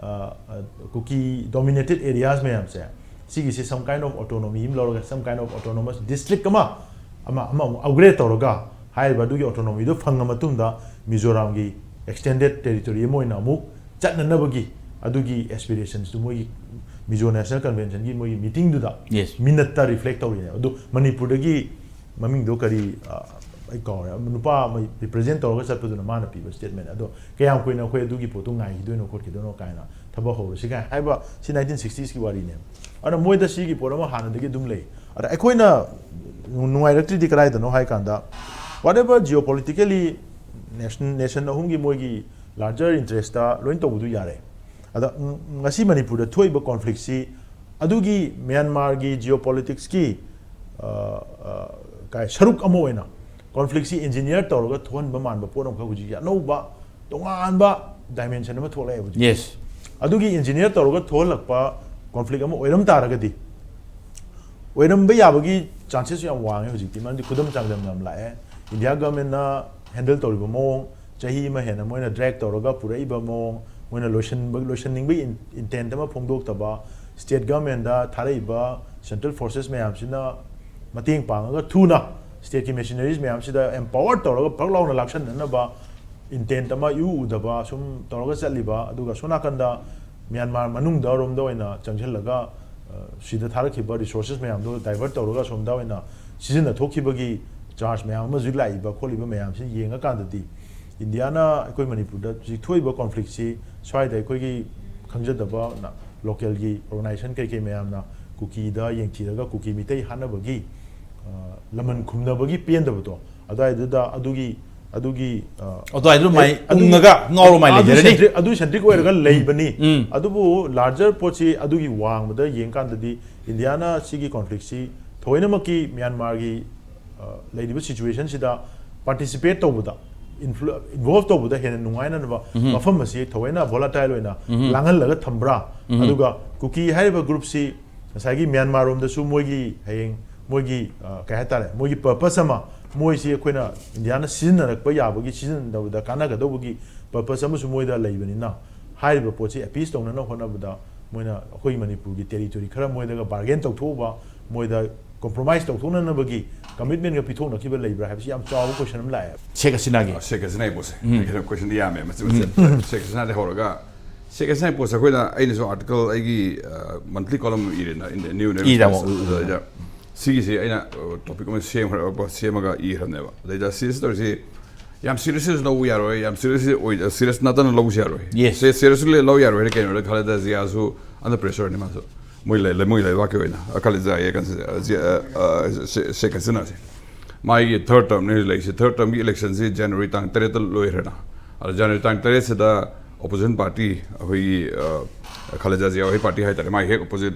ꯑ, ꯑ, ꯀꯨꯀꯤ dominated areas ꯃꯌꯥꯝꯁꯦ, ꯁꯤꯒꯤꯁꯤ some kind of autonomy ꯑꯃ ꯂꯧꯔꯒ, some kind of autonomous district ꯑꯃ, ꯑꯃ, ꯑꯃ ꯑꯃꯨꯛ upgrade ꯇꯧꯔꯒ, ꯍꯥꯏꯔꯤꯕ ꯑꯗꯨꯒꯤ autonomyꯗꯨ ꯐꯪꯉ ꯃꯇꯨꯡꯗ ꯃꯤꯖꯣꯔꯥꯝꯒꯤ extended territory ꯑꯃ ꯑꯣꯏꯅ ꯑꯃꯨꯛ ꯆꯠꯅꯅꯕꯒꯤ ꯑꯗꯨꯒꯤ aspirationsꯇꯨ ꯃꯣꯏꯒꯤ Mizo National Conventionꯒꯤ ꯃꯣꯏꯒꯤ meetingꯗꯨꯗ Yes. minuteꯇ reflect ꯇꯧꯔꯤꯅꯦꯕ꯫ ꯑꯗꯨ ꯃꯅꯤꯄꯨꯔꯗꯒꯤ ꯃꯃꯤꯡꯗꯣ ꯀꯔꯤ, ꯑ, ꯑꯩ ꯀꯥꯎꯔꯦ, ꯅꯨꯄꯥ ꯑꯃ represent ꯇꯧꯔꯒ ꯆꯠꯄꯗꯨꯅ ꯃꯥꯅ ꯄꯤꯕ statement꯫ ꯑꯗꯣ ꯀꯌꯥꯝ ꯀꯨꯏꯅ ꯑꯩꯈꯣꯏ ꯑꯗꯨꯒꯤ ꯄꯣꯠꯇꯣ ꯉꯥꯏꯈꯤꯗꯣꯏꯅꯣ ꯈꯣꯠꯈꯤꯗꯣꯏꯅꯣ ꯀꯥꯏꯅ ꯊꯕꯛ ꯍꯧꯔꯁꯤ ꯀꯥꯏꯅ ꯍꯥꯏꯕ, ꯁꯤ nineteen sixtiesꯀꯤ ꯋꯥꯔꯤꯅꯦꯕ꯫ ꯑꯗꯨꯅ ꯃꯣꯏꯗ ꯁꯤꯒꯤ ꯄꯣꯠ ꯑꯃ ꯍꯥꯟꯅꯗꯒꯤ ꯑꯗꯨꯝ ꯂꯩ꯫ ꯑꯗ ꯑꯩꯈꯣꯏꯅ ꯅꯨꯡꯉꯥꯏꯔꯛꯇ꯭ꯔꯤꯗꯤ ꯀꯗꯥꯏꯗꯅꯣ ꯍꯥꯏ ꯀꯥꯟꯗ, whatever geopolitically nation, nation ꯑꯍꯨꯝꯒꯤ ꯃꯣꯏꯒꯤ larger interestꯇ ꯂꯣꯏ ꯇꯧꯕꯗꯨ ꯌꯥꯔꯦ꯫ ꯑꯗ ꯉ-, ꯉꯁꯤ ꯃꯅꯤꯄꯨꯔꯗ ꯊꯣꯛꯏꯕ conflictꯁꯤ ꯑꯗꯨꯒꯤ ꯃ꯭ꯌꯥꯟꯃꯥꯔꯒꯤ geopoliticsꯀꯤ, ꯑ, ꯑ, ꯀꯥꯏ ꯁꯔꯨꯛ ꯑꯃ ꯑꯣꯏꯅ conflictꯁꯤ engineer ꯇꯧꯔꯒ ꯊꯣꯛꯍꯟꯕ ꯃꯥꯟꯕ ꯄꯣꯠ ꯑꯃꯈꯛ ꯍꯧꯖꯤꯛ ꯑꯅꯧꯕ ꯇꯣꯉꯥꯟꯕ dimension ꯑꯃ ꯊꯣꯛꯂꯛꯑꯦ ꯍꯧꯖꯤꯛ꯫ Yes. ꯑꯗꯨꯒꯤ engineer ꯇꯧꯔꯒ ꯊꯣꯛꯍꯜꯂꯛꯄ conflict ꯑꯃ ꯑꯣꯏꯔꯝ ꯇꯥꯔꯒꯗꯤ, ꯑꯣꯏꯔꯝꯕ ꯌꯥꯕꯒꯤ chances ꯌꯥꯝ ꯋꯥꯡꯉꯦ ꯍꯧꯖꯤꯛꯇꯤ, ꯃꯔꯝꯗꯤ ꯈꯨꯗꯝ ꯆꯥꯡꯗꯝ ꯌꯥꯝ ꯂꯥꯛꯑꯦ꯫ India governmentꯅ handle ꯇꯧꯔꯤꯕ ꯃꯑꯣꯡ, ꯆꯍꯤ ꯑꯃ ꯍꯦꯟꯅ ꯃꯣꯏꯅ ꯗ꯭ꯔꯦꯛ ꯇꯧꯔꯒ ꯄꯨꯔꯛꯏꯕ ꯃꯑꯣꯡ, ꯃꯣꯏꯅ ꯂꯣꯏꯁꯤꯟꯕ ꯂꯣꯏꯁꯤꯟꯅꯤꯡꯕꯒꯤ ꯏꯟꯇꯦꯟꯠ ꯑꯃ ꯐꯣꯡꯗꯣꯛꯇꯕ, ꯁ꯭ꯇꯦꯠ ꯒꯚꯔꯟꯃꯦꯟꯗ ꯊꯥꯔꯛꯏꯕ ꯁꯦꯟꯇ꯭ꯔꯦꯜ ꯐꯣꯔꯁꯦꯁ ꯃꯌꯥꯝꯁꯤꯅ ꯃꯇꯦꯡ ꯄꯥꯡꯉꯒ ꯊꯨꯅ ꯁ꯭ꯇꯦꯠꯀꯤ ꯃꯦꯁꯤꯅꯔꯤꯁ ꯃꯌꯥꯝꯁꯤꯗ ꯑꯦꯝꯄꯥꯋꯔ ꯇꯧꯔꯒ ꯐꯛ ꯂꯥꯎꯅ ꯂꯥꯛꯁꯟꯅꯅꯕ ꯏꯟꯇꯦꯟꯠ ꯑꯃ ꯏꯎ ꯎꯗꯕ ꯁꯨꯝ ꯇꯧꯔꯒ ꯆꯠꯂꯤꯕ, ꯑꯗꯨꯒ ꯁꯣꯝ ꯅꯥꯀꯟꯗ ꯃ꯭ꯌꯥꯟꯃꯥꯔ ꯃꯅꯨꯡꯗ ꯔꯣꯝꯗ ꯑꯣꯏꯅ ꯆꯪꯁꯤꯜꯂꯒ ꯁꯤꯗ ꯊꯥꯔꯛꯈꯤꯕ ꯔꯤꯁꯣꯔꯁꯦꯁ ꯃꯌꯥꯝꯗꯣ ꯗꯥꯏꯚꯔꯠ ꯇꯧꯔꯒ ꯁꯣꯝꯗ ꯑꯣꯏꯅ ꯁꯤꯖꯤꯟꯅꯊꯣꯛꯈꯤꯕꯒꯤ ꯆꯥꯔꯖ ꯃꯌꯥꯝ ꯑꯃ ꯍꯧꯖꯤꯛ ꯂꯥꯛꯏꯕ ꯈꯣꯠꯂꯤꯕ ꯃꯌꯥꯝꯁꯤ ꯌꯦꯡꯉꯀꯥꯟꯗꯗꯤ, ꯏꯟꯗꯤꯌꯥꯅ ꯑꯩꯈꯣꯏ ꯃꯅꯤꯄꯨꯔꯗ ꯍꯧꯖꯤꯛ ꯊꯣꯛꯏꯕ ꯀꯣꯟꯐ꯭ꯂꯤꯛꯁꯤ ꯁ꯭ꯋꯥꯏꯗ ꯑꯩꯈꯣꯏꯒꯤ ꯈꯪꯖꯗꯕ ꯂꯣꯀꯦꯜꯒꯤ ꯑꯣꯔꯒꯅꯥꯏꯖꯦꯁꯟ ꯀꯩꯀꯩ ꯃꯌꯥꯝꯅ ꯀꯨꯀꯤꯗ ꯌꯦꯡꯊꯤꯔꯒ ꯀꯨꯀꯤ ꯃꯤꯇꯩ ꯍꯥꯠꯅꯕꯒꯤ ꯂꯃꯟ ꯈꯨꯝꯅꯕꯒꯤ ꯄꯦꯟꯗꯕꯗꯣ ꯑꯗꯨꯋꯥꯏꯗꯨꯗ ꯑꯗꯨꯒꯤ ꯑꯗꯨꯒꯤ ꯑꯗꯨꯋꯥꯏꯗꯨ ꯃꯥꯏ ꯑꯗꯨꯒꯤ ꯎꯪꯉꯒ ꯉꯥꯎꯔ ꯃꯥꯏ ꯑꯗꯨ ꯂꯩꯖꯔꯅꯤ꯫ Centric, ꯑꯗꯨ ꯁꯦꯟꯇ꯭ꯔꯤꯛ ꯑꯣꯏꯔꯒ ꯂꯩꯕꯅꯤ꯫ ꯎꯝ꯫ ꯑꯗꯨꯕꯨ ꯂꯥꯔꯖꯔ ꯄꯣꯠꯁꯤ ꯑꯗꯨꯒꯤ ꯋꯥꯡꯃꯗ ꯌꯦꯡꯀꯥꯟꯗꯗꯤ ꯏꯟꯗꯤꯌꯥꯅ ꯁꯤꯒꯤ ꯀꯣꯟꯐ꯭ꯂꯤꯛꯁꯤ ꯊꯑꯣꯏꯅꯃꯛꯀꯤ ꯃ꯭ꯌꯥꯟꯃꯥꯔꯒꯤ ꯂꯩꯔꯤꯕ ꯁꯤꯆꯨꯋꯦꯁꯟꯁꯤꯗ ꯄꯥꯔꯇꯤꯁꯤꯄꯦꯠ ꯇꯧꯕꯗ, ꯏꯟꯚꯣꯜꯚ ꯇꯧꯕꯗ ꯍꯦꯟꯅ ꯅꯨꯡꯉꯥꯏꯅꯅꯕ ꯃꯐꯝ ꯑꯁꯤ ꯊꯑꯣꯏꯅ ꯚꯣꯂꯥꯇꯥꯏꯜ ꯑꯣꯏꯅ ꯂꯥꯡꯍꯜꯂꯒ ꯊꯝꯕ꯭ꯔꯥ? ꯑꯗꯨꯒ ꯀꯨꯀꯤ ꯍꯥꯏꯔꯤꯕ ꯒ꯭ꯔꯨꯞꯁꯤ ꯉꯁꯥꯏꯒꯤ ꯃ꯭ꯌꯥꯟꯃꯥꯔ ꯔꯣꯝꯗꯁꯨ ꯃꯣꯏꯒꯤ ꯍꯌꯦꯡ ꯃꯣꯏꯒꯤ ꯀꯩ ꯍꯥꯏꯇꯥꯔꯦ, ꯃꯣꯏꯒꯤ ꯄꯔꯄꯁ ꯑꯃ, ꯃꯣꯏꯁꯤ ꯑꯩꯈꯣꯏꯅ ꯏꯟꯗꯤꯌꯥꯅ ꯁꯤꯖꯤꯟꯅꯔꯛꯄ ꯌꯥꯕꯒꯤ, ꯁꯤꯖꯤꯟꯅꯕꯗ ꯀꯥꯟꯅꯒꯗꯧꯕꯒꯤ ꯄꯔꯄꯁ ꯑꯃꯁꯨ ꯃꯣꯏꯗ ꯂꯩꯕꯅꯤꯅ, ꯍꯥꯏꯔꯤꯕ ꯄꯣꯠꯁꯤ ꯑꯦꯄꯤꯁ ꯇꯧꯅꯅꯕ ꯍꯣꯠꯅꯕꯗ ꯃꯣꯏꯅ ꯑꯩꯈꯣꯏ ꯃꯅꯤꯄꯨꯔꯒꯤ ꯇꯦꯔꯤꯇꯣꯔꯤ ꯈꯔ ꯃꯣꯏꯗꯒ ꯕꯥꯔꯒꯦꯟ ꯇꯧꯊꯣꯛꯎꯕ, ꯃꯣꯏꯗ ꯀꯣꯝꯄ꯭ꯔꯣꯃꯥꯏꯁ ꯇꯧꯊꯣꯛꯅꯅꯕꯒꯤ ꯀꯃꯤꯠꯃꯦꯟꯒ ꯄꯤꯊꯣꯛꯅꯈꯤꯕ ꯂꯩꯕ꯭ꯔꯥ ꯍꯥꯏꯕꯁꯤ ꯌꯥꯝ ꯆꯥꯎꯕ ꯀꯣꯏꯁꯟ ꯑꯃ ꯂꯥꯛꯑꯦꯕ꯫ ꯁꯦꯛ ꯍꯁꯤꯅꯥꯒꯤ꯫ ꯁꯦꯛ ꯍꯁꯤꯅꯥꯒꯤ ꯄꯣꯠꯁꯦ꯫ ꯎꯝ꯫ ꯀꯩꯅꯣ ꯀꯣꯏꯁꯟꯗꯤ ꯌꯥꯝꯃꯦ ꯃꯆꯤꯠ ꯃꯆꯤꯠ꯫ ꯁꯦꯛ ꯍꯁꯤꯅꯥꯗꯒꯤ ꯍꯧꯔꯒ, ꯁꯦꯛ ꯍꯁꯤꯅꯥꯒꯤ ꯄꯣꯠꯁꯦ ꯑꯩꯈꯣꯏꯅ, ꯑꯩꯅꯁꯨ ꯑꯥꯔꯇꯤꯀꯜ ꯑꯩꯒꯤ ꯃꯟꯊꯂꯤ ꯀꯣꯂꯝ ꯏꯔꯦꯅ, ꯏꯟ ꯗ ꯅ꯭ꯌꯨ ꯏꯔꯦ ꯇꯥꯃꯣ, ꯎꯝ, ꯎꯝ꯫ ꯑꯗꯨꯗ ꯁꯤꯒꯤꯁꯦ ꯑꯩꯅ ꯇꯣꯄꯤꯛ ꯑꯃ ꯁꯦꯝꯈ꯭ꯔ ꯁꯦꯝꯃꯒ ꯏꯈ꯭ꯔꯕꯅꯦꯕ꯫ ꯑꯗꯩꯗ ꯁꯤꯔꯤꯌꯁ ꯇꯧꯔꯤꯁꯤ ꯌꯥꯝ ꯁꯤꯔꯤꯌꯁ ꯂꯧꯕ ꯌꯥꯔꯣꯏ, ꯌꯥꯝ ꯁꯤꯔꯤꯌꯁ ꯑꯣꯏ, ꯁꯤꯔꯤꯌꯁ ꯅꯠꯇꯅ ꯂꯧꯕꯁꯨ ꯌꯥꯔꯣꯏ꯫ ꯌꯦꯁ꯫ ꯁꯤꯔꯤꯌꯁ ꯂꯧ ꯌꯥꯔꯣꯏ ꯍꯥꯏꯗꯤ ꯀꯩꯅꯣꯗ ꯈꯥꯂꯦꯗꯥ ꯖꯤꯌꯥꯁꯨ ꯑꯟꯗꯔ ꯄ꯭ꯔꯦꯁꯔꯅꯤ ꯃꯥꯁꯨ꯫ ꯃꯣꯏ ꯂꯩ-, ꯃꯣꯏ ꯂꯩꯕꯥꯛꯀꯤ ꯑꯣꯏꯅ ꯈꯥꯂꯦꯗꯥ ꯖꯤꯌꯥ ꯀꯟꯁꯤ-, ꯖꯤꯌꯥ, ꯑ, ꯁꯦ-, ꯁꯦꯛ ꯍꯁꯤꯅꯥꯁꯦ꯫ ꯃꯥꯒꯤ ꯊꯔꯗ ꯇꯔꯝꯅꯤ ꯂꯩꯔꯤꯁꯦ꯫ ꯊꯔꯗ ꯇꯔꯝꯒꯤ ꯏꯂꯦꯛꯁꯟꯁꯤ ꯖꯅꯋꯥꯔꯤ ꯇꯥꯡ ꯇꯔꯦꯠꯇ ꯂꯣꯏꯈ꯭ꯔꯦꯅ꯫ ꯑꯗ ꯖꯅꯋꯥꯔꯤ ꯇꯥꯡ ꯇꯔꯦꯠꯁꯤꯗ ꯑꯣꯄꯣꯖꯤꯁꯟ ꯄꯥꯔꯇꯤ, ꯑꯩꯈꯣꯏꯒꯤ, ꯑ, ꯈꯥꯂꯦꯗꯥ ꯖꯤꯌꯥ ꯍꯣꯏ ꯄꯥꯔꯇꯤ ꯍꯥꯏꯇꯥꯔꯦ, ꯃꯥꯒꯤ ꯍꯦꯛ ꯑꯣꯄꯣꯖꯤꯠ,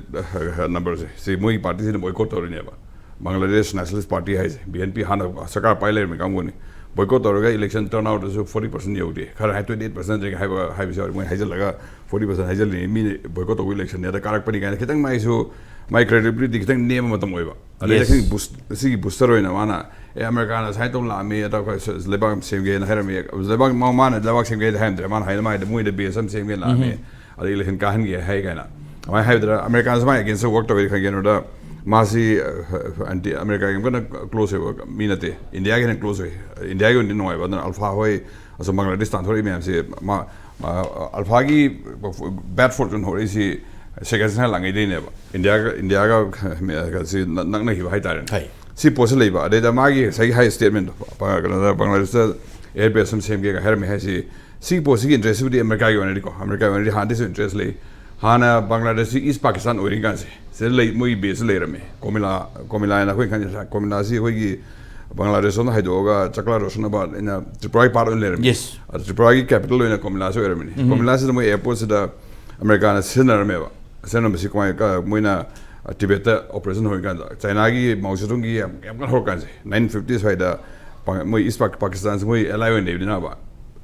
ꯑ, ꯅꯝꯕꯔꯁꯦ, ꯁꯤ ꯃꯣꯏꯒꯤ ꯄꯥꯔꯇꯤꯁꯤꯅ ꯕꯣꯏꯀꯣꯠ ꯇꯧꯔꯤꯅꯦꯕ꯫ ꯕꯪꯒ꯭ꯂꯥꯗꯦꯁ ꯅꯦꯁꯅꯦꯂꯤꯁ ꯄꯥꯔꯇꯤ ꯍꯥꯏꯁꯦ, ꯕꯤ ꯑꯦꯟ ꯄꯤ ꯍꯥꯟꯅ ꯁꯔꯀꯥꯔ ꯄꯥꯏ ꯂꯩꯔꯝꯃꯤ ꯀꯥꯡꯕꯨꯅꯤ꯫ ꯕꯣꯏꯀꯣꯠ ꯇꯧꯔꯒ ꯏꯂꯦꯛꯁꯟ ꯇꯔꯟ ꯑꯥꯎꯠꯇꯁꯨ ꯐꯣꯔꯇꯤ ꯄꯥꯔꯁꯦꯟ ꯌꯧꯗꯦ꯫ ꯈꯔ ꯍꯥꯏ ꯇ꯭ꯋꯦꯟꯇꯤ ꯑꯩꯠ ꯄꯥꯔꯁꯦꯟ ꯍꯥꯏꯕ, ꯍꯥꯏꯕꯁꯨ ꯌꯥꯎꯔꯤ꯫ ꯃꯣꯏ ꯍꯥꯏꯖꯤꯜꯂꯒ ꯐꯣꯔꯇꯤ ꯄꯥꯔꯁꯦꯟ ꯍꯥꯏꯖꯤꯜꯂꯤ꯫ ꯃꯤꯅ ꯕꯣꯏꯀꯣꯠ ꯇꯧꯕ ꯏꯂꯦꯛꯁꯟꯅꯦ ꯑꯗ ꯀꯥꯔꯛꯄꯅꯤ ꯀꯥꯏꯅ ꯈꯤꯇꯪ ꯃꯥꯏꯁꯨ, ꯃꯥꯏ ꯀ꯭ꯔꯦꯗꯤꯕꯤꯂꯤꯇꯤ ꯈꯤꯇꯪ ꯅꯦꯝꯕ ꯃꯇꯝ ꯑꯣꯏꯕ꯫ ꯑꯗꯩ Yes. ꯑꯩꯈꯣꯏꯒꯤ boost-, ꯁꯤꯒꯤ booster ꯑꯣꯏꯅ ꯃꯥꯅ, "ꯑꯦ, ꯑꯃꯦꯔꯤꯀꯥꯅ ꯁꯨꯃꯥꯏꯅ ꯇꯧ ꯂꯥꯛꯑꯝꯃꯤ, ꯑꯗ ꯑꯩꯈꯣꯏ ꯁ-, ꯂꯩꯕꯥꯛ ꯑꯃ ꯁꯦꯝꯒꯦꯅ ꯍꯥꯏꯔꯝꯃꯤ"꯫ ꯂꯩꯕꯥꯛ ꯃꯥ-, ꯃꯥꯅ ꯂꯩꯕꯥꯛ ꯁꯦꯝꯒꯦꯗꯤ ꯍꯥꯏꯔꯝꯗ꯭ꯔꯦ, ꯃꯥꯅ ꯍꯥꯏꯅ ꯃꯥꯏꯗ ꯃꯣꯏꯗ base ꯑꯃ ꯁꯦꯝꯒꯦ ꯂꯥꯛꯑꯝꯃꯤ, ꯑꯗꯩ election ꯀꯥꯍꯟꯒꯦ ꯍꯥꯏ ꯀꯥꯏꯅ꯫ ꯑꯗꯨꯃꯥꯏꯅ ꯍꯥꯏꯕꯗꯨꯗ ꯑꯃꯦꯔꯤꯀꯥꯅꯁꯨ ꯃꯥꯏ against work ꯇꯧꯋꯦ ꯈꯪꯒꯦ꯫ ꯑꯗꯨꯗ ꯃꯥꯁꯤ, ꯑ, anti ꯑꯃꯦꯔꯤꯀꯥꯒꯤ ꯌꯥꯝ ꯀꯟꯅ close ꯑꯣꯏꯕ ꯃꯤ ꯅꯠꯇꯦ, ꯏꯟꯗꯤꯌꯥꯒꯤ ꯍꯦꯟꯅ close ꯑꯣꯏ꯫ ꯏꯟꯗꯤꯌꯥꯒꯤ ꯑꯣꯏꯅꯗꯤ ꯅꯨꯡꯉꯥꯏꯕ꯫ ꯑꯗꯨꯅ ꯑꯜꯐꯥ ꯍꯣꯏ, ꯑꯁꯣꯝ ꯕꯪꯒ꯭ꯂꯥꯗꯦꯁ ꯇꯥꯟꯊꯣꯔꯛꯏ ꯃꯌꯥꯝꯁꯦ, ꯃꯥ, ꯑ, ꯑꯜꯐꯥꯒꯤ bad fortune ꯍꯧꯔꯛꯏꯁꯤ ꯁꯦꯈ ꯍꯁꯤꯅꯥ ꯂꯥꯛꯉꯩꯗꯩꯅꯦꯕ꯫ ꯏꯟꯗꯤꯌꯥꯒ, ꯏꯟꯗꯤꯌꯥꯒ, ꯑ, ꯁꯤ ꯅꯛ-, ꯅꯛꯅꯈꯤꯕ ꯍꯥꯏꯇꯥꯔꯦꯅꯦ꯫ ꯍꯥꯏ꯫ ꯁꯤ ꯄꯣꯠꯁꯤ ꯂꯩꯕ꯫ ꯑꯗꯩꯗ ꯃꯥꯒꯤ ꯉꯁꯥꯏꯒꯤ ꯍꯥꯏ statement ꯗꯣ, ꯀꯩꯅꯣꯗ, ꯕꯪꯒ꯭ꯂꯥꯗꯦꯁꯇ air base ꯑꯃ ꯁꯦꯝꯒꯦꯒ ꯍꯥꯏꯔꯝꯃꯦ ꯍꯥꯏꯁꯤ, ꯁꯤꯒꯤ ꯄꯣꯠꯁꯤꯒꯤ interest ꯁꯤꯕꯨꯗꯤ ꯑꯃꯦꯔꯤꯀꯥꯒꯤ ꯑꯣꯏꯅꯗꯤꯀꯣ, ꯑꯃꯦꯔꯤꯀꯥꯒꯤ ꯑꯣꯏꯅꯗꯤ ꯍꯥꯟꯅꯗꯩꯁꯨ interest ꯂꯩ꯫ ꯍꯥꯟꯅ ꯕꯪꯒ꯭ꯂꯥꯗꯦꯁꯁꯤ East Pakistan ꯑꯣꯏꯔꯤ ꯀꯥꯟꯁꯦ, ꯁꯤꯗ ꯂꯩ, ꯃꯣꯏꯒꯤ base ꯁꯤ ꯂꯩꯔꯝꯃꯦ꯫ ꯀꯣꯃꯤꯂꯥ, ꯀꯣꯃꯤꯂꯥ ꯍꯥꯏꯅ ꯑꯩꯈꯣꯏ ꯈꯪꯉꯤ, ꯀꯣꯃꯤꯂꯥꯁꯤ ꯑꯩꯈꯣꯏꯒꯤ ꯕꯪꯒ꯭ꯂꯥꯗꯦꯁ ꯂꯣꯝꯗ ꯍꯥꯏꯗꯣꯛꯑꯒ ꯆꯛꯂꯥ ꯔꯣꯁꯟ ꯑꯕꯥꯗ ꯑꯩꯅ ꯇ꯭ꯔꯤꯄꯨꯔꯥꯒꯤ part ꯑꯣꯏꯅ ꯂꯩꯔꯝꯃꯦ꯫ Yes. ꯑꯗ ꯇ꯭ꯔꯤꯄꯨꯔꯥꯒꯤ capital ꯑꯣꯏꯅ ꯀꯣꯃꯤꯂꯥꯁꯤ ꯑꯣꯏꯔꯝꯃꯤꯅꯤ꯫ ꯀꯣꯃꯤꯂꯥꯁꯤꯗ ꯃꯣꯏ airport ꯁꯤꯗ ꯑꯃꯦꯔꯤꯀꯥꯅ ꯁꯤꯖꯤꯟꯅꯔꯝꯃꯦꯕ꯫ ꯁꯤꯖꯤꯟꯅꯔꯝꯕꯁꯤ ꯀꯃꯥꯏꯅ, ꯀ-, ꯃꯣꯏꯅ, ꯑ, ꯇꯤꯕꯦꯠꯇ operation ꯍꯧꯔꯤꯀꯥꯟꯗ ꯆꯥꯏꯅꯥꯒꯤ ꯃꯥꯎ ꯖꯦꯇꯨꯡꯒꯤ ꯌꯥꯝ, ꯌꯥꯝ ꯀꯟꯅ ꯍꯧꯔꯀꯥꯟꯁꯦ, nineteen fifties ꯁ꯭ꯋꯥꯏꯗ ꯄꯥ-, ꯃꯣꯏ East Pak-, Pakistan ꯁꯤ ꯃꯣꯏ ally ꯑꯣꯏꯅ ꯂꯩꯕꯅꯤꯅꯕ꯫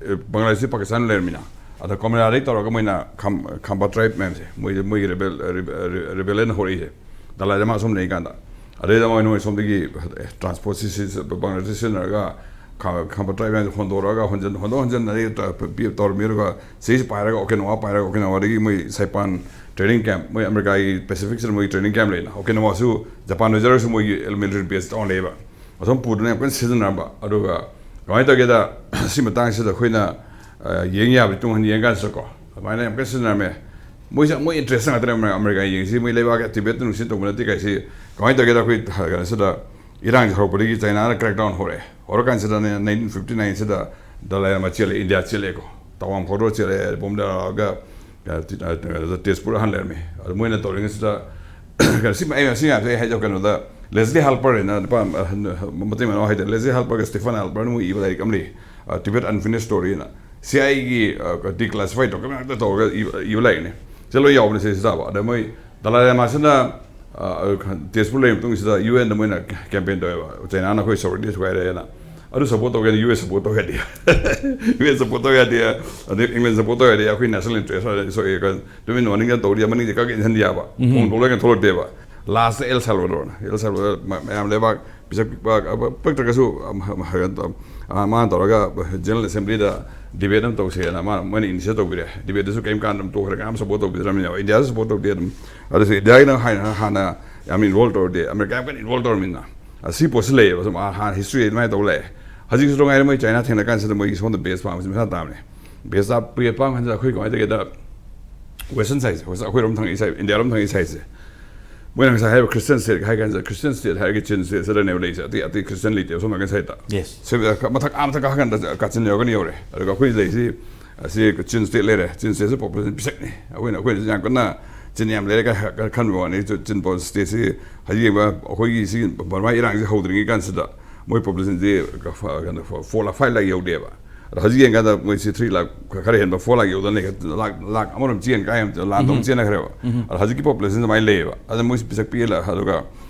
ꯑꯦ, ꯕꯪꯒ꯭ꯂꯥꯗꯦꯁꯁꯤ ꯄꯥꯀꯤꯁꯇꯥꯟ ꯂꯩꯔꯝꯃꯤꯅ꯫ ꯑꯗ ꯀꯣꯃꯤꯂꯥꯗꯩ ꯇꯧꯔꯒ ꯃꯣꯏꯅ ꯈꯝ-, ꯈꯝꯕ tribe ꯃꯌꯥꯝꯁꯦ, ꯃꯣꯏ, ꯃꯣꯏꯒꯤ rebel, ꯔꯤꯕꯦ-, ꯔꯤꯕꯦ-, rebellion ꯍꯧꯔꯛꯏꯁꯦ꯫ ꯗꯂꯥꯏ ꯂꯥꯃꯥ ꯑꯁꯣꯝ ꯂꯩꯀꯥꯟꯗ꯫ ꯑꯗꯩꯗ ꯃꯣꯏ, ꯃꯣꯏ ꯁꯣꯝꯗꯒꯤ transport ꯁꯤ-, ꯁꯤ-, ꯁꯤ-, ꯕꯪꯒ꯭ꯂꯥꯗꯦꯁ ꯁꯤꯖꯤꯟꯅꯔꯒ ꯈ-, ꯈꯝꯕ tribe ꯃꯌꯥꯝꯁꯦ ꯍꯣꯟꯗꯣꯔꯛꯑꯒ ꯍꯣꯟꯖꯟ-, ꯍꯣꯟꯗꯣꯛ ꯍꯣꯟꯖꯤꯟ ꯑꯗꯩ ꯇ-, ꯄ-, ꯄꯤ-, ꯇꯧꯔꯝꯃꯤ꯫ ꯑꯗꯨꯒ ꯁꯤꯁꯤ ꯄꯥꯏꯔꯒ ꯑꯣꯀꯤꯅꯥꯋꯥ ꯄꯥꯏꯔꯒ ꯑꯣꯀꯤꯅꯥꯋꯥꯗꯒꯤ ꯃꯣꯏ ꯁꯥꯏꯄꯥꯟ training camp, ꯃꯣꯏ ꯑꯃꯦꯔꯤꯀꯥꯒꯤ Pacific ꯁꯤꯗ ꯃꯣꯏ training camp ꯂꯩꯅ꯫ ꯑꯣꯀꯤꯅꯥꯋꯥꯁꯨ ꯖꯄꯥꯟ ꯑꯣꯏꯖꯔꯒꯁꯨ ꯃꯣꯏꯒꯤ military base ꯆꯥꯎꯅ ꯂꯩꯌꯦꯕ꯫ ꯑꯁꯣꯝ ꯄꯨꯗꯅ ꯌꯥꯝ ꯀꯟꯅ ꯁꯤꯖꯤꯟꯅꯔꯝꯕ꯫ ꯑꯗꯨꯒ ꯀꯃꯥꯏꯅ ꯇꯧꯒꯦꯗ, ꯁꯤ ꯃꯇꯥꯡꯁꯤꯗ ꯑꯩꯈꯣꯏꯅ, ꯑ, ꯌꯦꯡ ꯌꯥꯕꯗꯤ ꯇꯨꯡ ꯍꯟꯅ ꯌꯦꯡ ꯀꯥꯟꯁꯤꯗꯀꯣ, ꯑꯗꯨꯃꯥꯏꯅ ꯌꯥꯝ ꯀꯟꯅ ꯁꯤꯖꯤꯟꯅꯔꯝꯃꯦ꯫ ꯃꯣꯏꯁꯦ ꯃꯣꯏ interest ꯉꯥꯛꯇꯅꯦ ꯑꯃꯦꯔꯤꯀꯥ ꯌꯦꯡꯉꯤꯁꯤ꯫ ꯃꯣꯏ ꯂꯩꯕꯥꯛꯀꯤ ꯇꯤꯕꯦꯠꯇ ꯅꯨꯡꯁꯤꯠ ꯇꯧꯕ ꯅꯠꯇꯦ ꯀꯥꯏꯁꯤ꯫ ꯀꯃꯥꯏꯅ ꯇꯧꯒꯦꯗ, ꯑꯩꯈꯣꯏ ꯀꯩꯅꯣꯁꯤꯗ ꯏꯔꯥꯡꯁꯦ ꯍꯧꯔꯛꯄꯗꯒꯤ ꯆꯩꯅꯥꯅ crackdown ꯍꯧꯔꯛꯑꯦ꯫ ꯍꯧꯔꯀꯥꯟꯁꯤꯗꯅꯦ, nineteen fifty nine ꯁꯤꯗ ꯗꯂꯥꯏ ꯂꯥꯃꯥ ꯆꯦꯜꯂꯦ, ꯏꯟꯗꯤꯌꯥ ꯆꯦꯜꯂꯛꯑꯦꯀꯣ꯫ ꯇꯋꯥꯡ ꯐꯥꯎꯗꯣꯔ ꯆꯦꯜꯂꯛꯑꯦ, ꯕꯣꯝꯗ ꯂꯥꯛꯑꯒ, ꯑ, ꯇꯤ-, ꯑ, ꯇꯦꯖꯄꯨꯔ ꯑꯍꯥꯟ ꯂꯩꯔꯝꯃꯤ꯫ ꯑꯗꯨ ꯃꯣꯏꯅ ꯇꯧꯔꯤꯉꯩꯁꯤꯗ, ꯀꯩꯅꯣ, ꯁꯤ, ꯑꯩ ꯁꯤ ꯃꯌꯥꯝꯁꯦ ꯑꯩ ꯍꯥꯏꯖꯧ ꯀꯩꯅꯣꯗ, ꯂꯦꯁꯂꯤ ꯍꯥꯜꯄꯔ ꯍꯥꯏꯅ ꯅꯨꯄꯥ, ꯑ, ꯃꯇꯩ ꯃꯅꯥꯎ ꯍꯥꯏꯇꯥꯔꯦ, ꯂꯦꯁꯂꯤ ꯍꯥꯜꯄꯔꯒ ꯁ꯭ꯇꯤꯐꯟ ꯍꯥꯜꯄꯔꯅ ꯃꯣꯏ ꯏꯕ ꯂꯥꯏꯔꯤꯛ ꯑꯃ ꯂꯩ, ꯑ, Tibet Unfinished Story ꯍꯥꯏꯅ꯫ ꯁꯤ ꯑꯥꯏ ꯑꯦꯒꯤ, ꯑ, declassified document ꯉꯥꯛꯇ ꯇꯧꯔꯒ ꯏꯕ, ꯏꯕ ꯂꯥꯏꯔꯤꯛꯅꯦ꯫ ꯁꯤ ꯂꯣꯏ ꯌꯥꯎꯕꯅꯦ ꯁꯤ ꯆꯥꯕ꯫ ꯑꯗ ꯃꯣꯏ ꯗꯂꯥꯏ ꯂꯥꯃꯥꯁꯤꯅ, ꯑ, ꯇꯦꯖꯄꯨꯔ ꯂꯩꯔꯕ ꯃꯇꯨꯡꯁꯤꯗ ꯌꯨ ꯑꯦꯟꯗ ꯃꯣꯏꯅ campaign ꯇꯧꯋꯦꯕ, ꯆꯩꯅꯥꯅ ꯑꯩꯈꯣꯏ sovereignty ꯊꯨꯒꯥꯏꯔꯦꯅ꯫ ꯑꯗꯨ support ꯇꯧꯒꯦꯅ ꯌꯨ ꯑꯦꯁ support ꯇꯧ ꯌꯥꯗꯦ꯫ ꯌꯨ ꯑꯦꯁ support ꯇꯧ ꯌꯥꯗꯦ, ꯑꯗꯩ England support ꯇꯧ ꯌꯥꯗꯦ, ꯑꯩꯈꯣꯏ national interest ꯁꯣꯛꯑꯦ, ꯇꯨꯃꯤꯟ ꯃꯅꯤꯡꯗ ꯇꯧꯔꯤ, ꯃꯅꯤꯡꯁꯦ ꯀꯛ ꯏꯟꯁꯤꯟ ꯌꯥꯕ꯫ ꯐꯣꯡꯗꯣꯛꯂꯒ ꯊꯣꯛꯂꯛꯇꯦꯕ꯫ ꯂꯥꯁꯇ ꯑꯦꯜ ꯁꯥꯜꯕꯥꯗꯣꯔꯅ, ꯑꯦꯜ ꯁꯥꯜꯕꯥꯗꯣꯔ ꯃ- ꯃꯌꯥꯝ ꯂꯩꯕꯥꯛ ꯄꯤꯁꯛ ꯄꯤꯛꯄ ꯑ, ꯄꯤꯛꯇ꯭ꯔꯒꯁꯨ ꯑ, ꯃ- ꯃ- ꯀꯩꯅꯣ ꯇꯧ- ꯑ, ꯃꯥꯅ ꯇꯧꯔꯒ ꯖꯦꯅꯔꯦꯜ ꯑꯦꯁꯦꯝꯕ꯭ꯂꯤꯗ ꯗꯤꯕꯦꯠ ꯑꯃ ꯇꯧꯁꯦꯅ ꯃꯥꯅ ꯃꯣꯏꯅ ꯏꯅꯤꯁꯤꯌꯦꯠ ꯇꯧꯕꯤꯔꯦ꯫ ꯗꯤꯕꯦꯠꯇꯁꯨ ꯀꯩꯝ ꯀꯥꯟꯗ ꯑꯗꯨꯝ ꯇꯣꯛꯈ꯭ꯔꯦ, ꯀꯅꯥꯝ ꯁꯄꯣꯔꯠ ꯇꯧꯕꯤꯗ꯭ꯔꯕꯅꯦꯕ, ꯏꯟꯗꯤꯌꯥꯁꯨ ꯁꯄꯣꯔꯠ ꯇꯧꯗꯦ ꯑꯗꯨꯝ꯫ ꯑꯗꯨꯁꯨ ꯏꯟꯗꯤꯌꯥꯒꯤꯅ ꯍꯥꯟꯅ ꯍꯥꯟꯅ ꯌꯥꯝ ꯏꯟꯚꯣꯜꯕ ꯇꯧꯔꯗꯤ ꯑꯃꯦꯔꯤꯀꯥ ꯌꯥꯝ ꯀꯟꯅ ꯏꯟꯚꯣꯜꯕ ꯇꯧꯔꯃꯤꯅ꯫ ꯑ, ꯁꯤ ꯄꯣꯠꯁꯤ ꯂꯩꯌꯦꯕ ꯁꯨꯝ ꯑ, ꯍꯥꯟꯅ ꯍꯤꯁꯇ꯭ꯔꯤ ꯑꯗꯨꯃꯥꯏꯅ ꯇꯧ ꯂꯩ꯫ ꯍꯧꯖꯤꯛꯁꯨ ꯉꯥꯏꯔꯦ ꯃꯣꯏ ꯆꯥꯏꯅꯥ ꯊꯦꯡꯅ ꯀꯥꯟꯁꯤꯗ ꯃꯣꯏꯒꯤ ꯁꯣꯝꯗ ꯕꯦꯁ ꯄꯥꯝꯕꯁꯤ ꯃꯁꯥ ꯇꯥꯕꯅꯦ꯫ ꯕꯦꯁ ꯄꯥꯝ ꯀꯥꯟꯁꯤꯗ ꯑꯩꯈꯣꯏ ꯀꯃꯥꯏꯅ ꯇꯧꯒꯦꯗ, ꯋꯦꯁꯇꯔꯟ ꯁꯥꯏꯠꯁꯦ, ꯑꯩꯈꯣꯏꯔꯣꯝ ꯊꯪꯉꯛꯏ ꯁꯥꯏꯠ, ꯏꯟꯗꯤꯌꯥꯔꯣꯝ ꯊꯪꯉꯛꯏ ꯁꯥꯏꯠꯁꯦ, ꯃꯣꯏꯅ ꯉꯁꯥꯏ ꯍꯥꯏꯔꯤꯕ ꯈ꯭ꯔꯤꯁꯇꯤꯌꯟ ꯁ꯭ꯇꯦꯠ ꯍꯥꯏ ꯀꯥꯟꯁꯤꯗ, ꯈ꯭ꯔꯤꯁꯇꯤꯌꯟ ꯁ꯭ꯇꯦꯠ ꯍꯥꯏꯔꯒ ꯆꯤꯟ ꯁ꯭ꯇꯦꯠꯁꯤꯗꯅꯦꯕ ꯂꯩꯔꯤꯁꯦ꯫ ꯑꯇꯩ ꯑꯇꯩ ꯈ꯭ꯔꯤꯁꯇꯤꯌꯟ ꯂꯩꯇꯦꯕ ꯁꯣꯝ ꯅꯥꯀꯟ ꯁꯥꯏꯠꯇ꯫ Yes. ꯁꯤ ꯃꯊꯛ ꯑꯥ ꯃꯊꯛ ꯀꯥ ꯀꯥꯟꯗ ꯀꯥꯆꯤꯟ ꯌꯧꯔꯒꯅꯤ ꯌꯧꯔꯦ꯫ ꯑꯗꯨꯒ ꯑꯩꯈꯣꯏ ꯂꯩꯔꯤꯁꯤ, ꯑꯁꯤ ꯆꯤꯟ ꯁ꯭ꯇꯦꯠ ꯂꯩꯔꯦ꯫ ꯆꯤꯟ ꯁ꯭ꯇꯦꯠꯁꯤ ꯄꯣꯄꯨꯂꯦꯁꯟ ꯄꯤꯁꯛꯅꯤ꯫ ꯑꯩꯈꯣꯏꯅ ꯑꯩꯈꯣꯏꯅꯁꯨ ꯌꯥꯝ ꯀꯟꯅ ꯆꯤꯟ ꯌꯥꯝ ꯂꯩꯔꯦ ꯀꯥꯏ ꯈꯟꯕ ꯋꯥꯅꯤ꯫ ꯆꯤꯟ ꯁ꯭ꯇꯦꯠꯁꯤ ꯍꯧꯖꯤꯛ ꯌꯦꯡꯕ ꯑꯩꯈꯣꯏꯒꯤ ꯁꯤ ꯕꯔꯃꯥ ꯏꯔꯥꯡꯁꯤ ꯍꯧꯗ꯭ꯔꯤꯉꯩ ꯀꯥꯟꯁꯤꯗ ꯃꯣꯏ ꯄꯣꯄꯨꯂꯦꯁꯟꯁꯤ ꯀꯩꯅꯣ ꯐꯣꯔ ꯂꯥꯛ ꯐꯥꯏꯚ ꯂꯥꯛ ꯌꯧꯗꯦꯕ꯫ ꯑꯗꯣ ꯍꯧꯖꯤꯛ ꯌꯦꯡꯀꯥꯟꯗ ꯃꯣꯏꯁꯤ ꯊ꯭ꯔꯤ ꯂꯥꯛ ꯈꯔ ꯍꯦꯟꯕ, ꯐꯣꯔ ꯂꯥꯛ ꯌꯧꯗꯅ ꯂꯩ꯫ ꯂꯥꯛ ꯂꯥꯛ ꯑꯃꯔꯣꯝ ꯆꯦꯟ ꯀꯥꯏ ꯂꯥꯟꯗꯧ ꯆꯦꯟꯅꯈ꯭ꯔꯦꯕ꯫ ꯑꯗꯣ ꯍꯧꯖꯤꯛꯀꯤ ꯄꯣꯄꯨꯂꯦꯁꯟ ꯑꯗꯨꯃꯥꯏꯅ ꯂꯩꯌꯦꯕ꯫ ꯑꯗ ꯃꯣꯏꯁꯤ ꯄꯤꯁꯛ ꯄꯤꯛꯑꯦ꯫ ꯑꯗꯨꯒ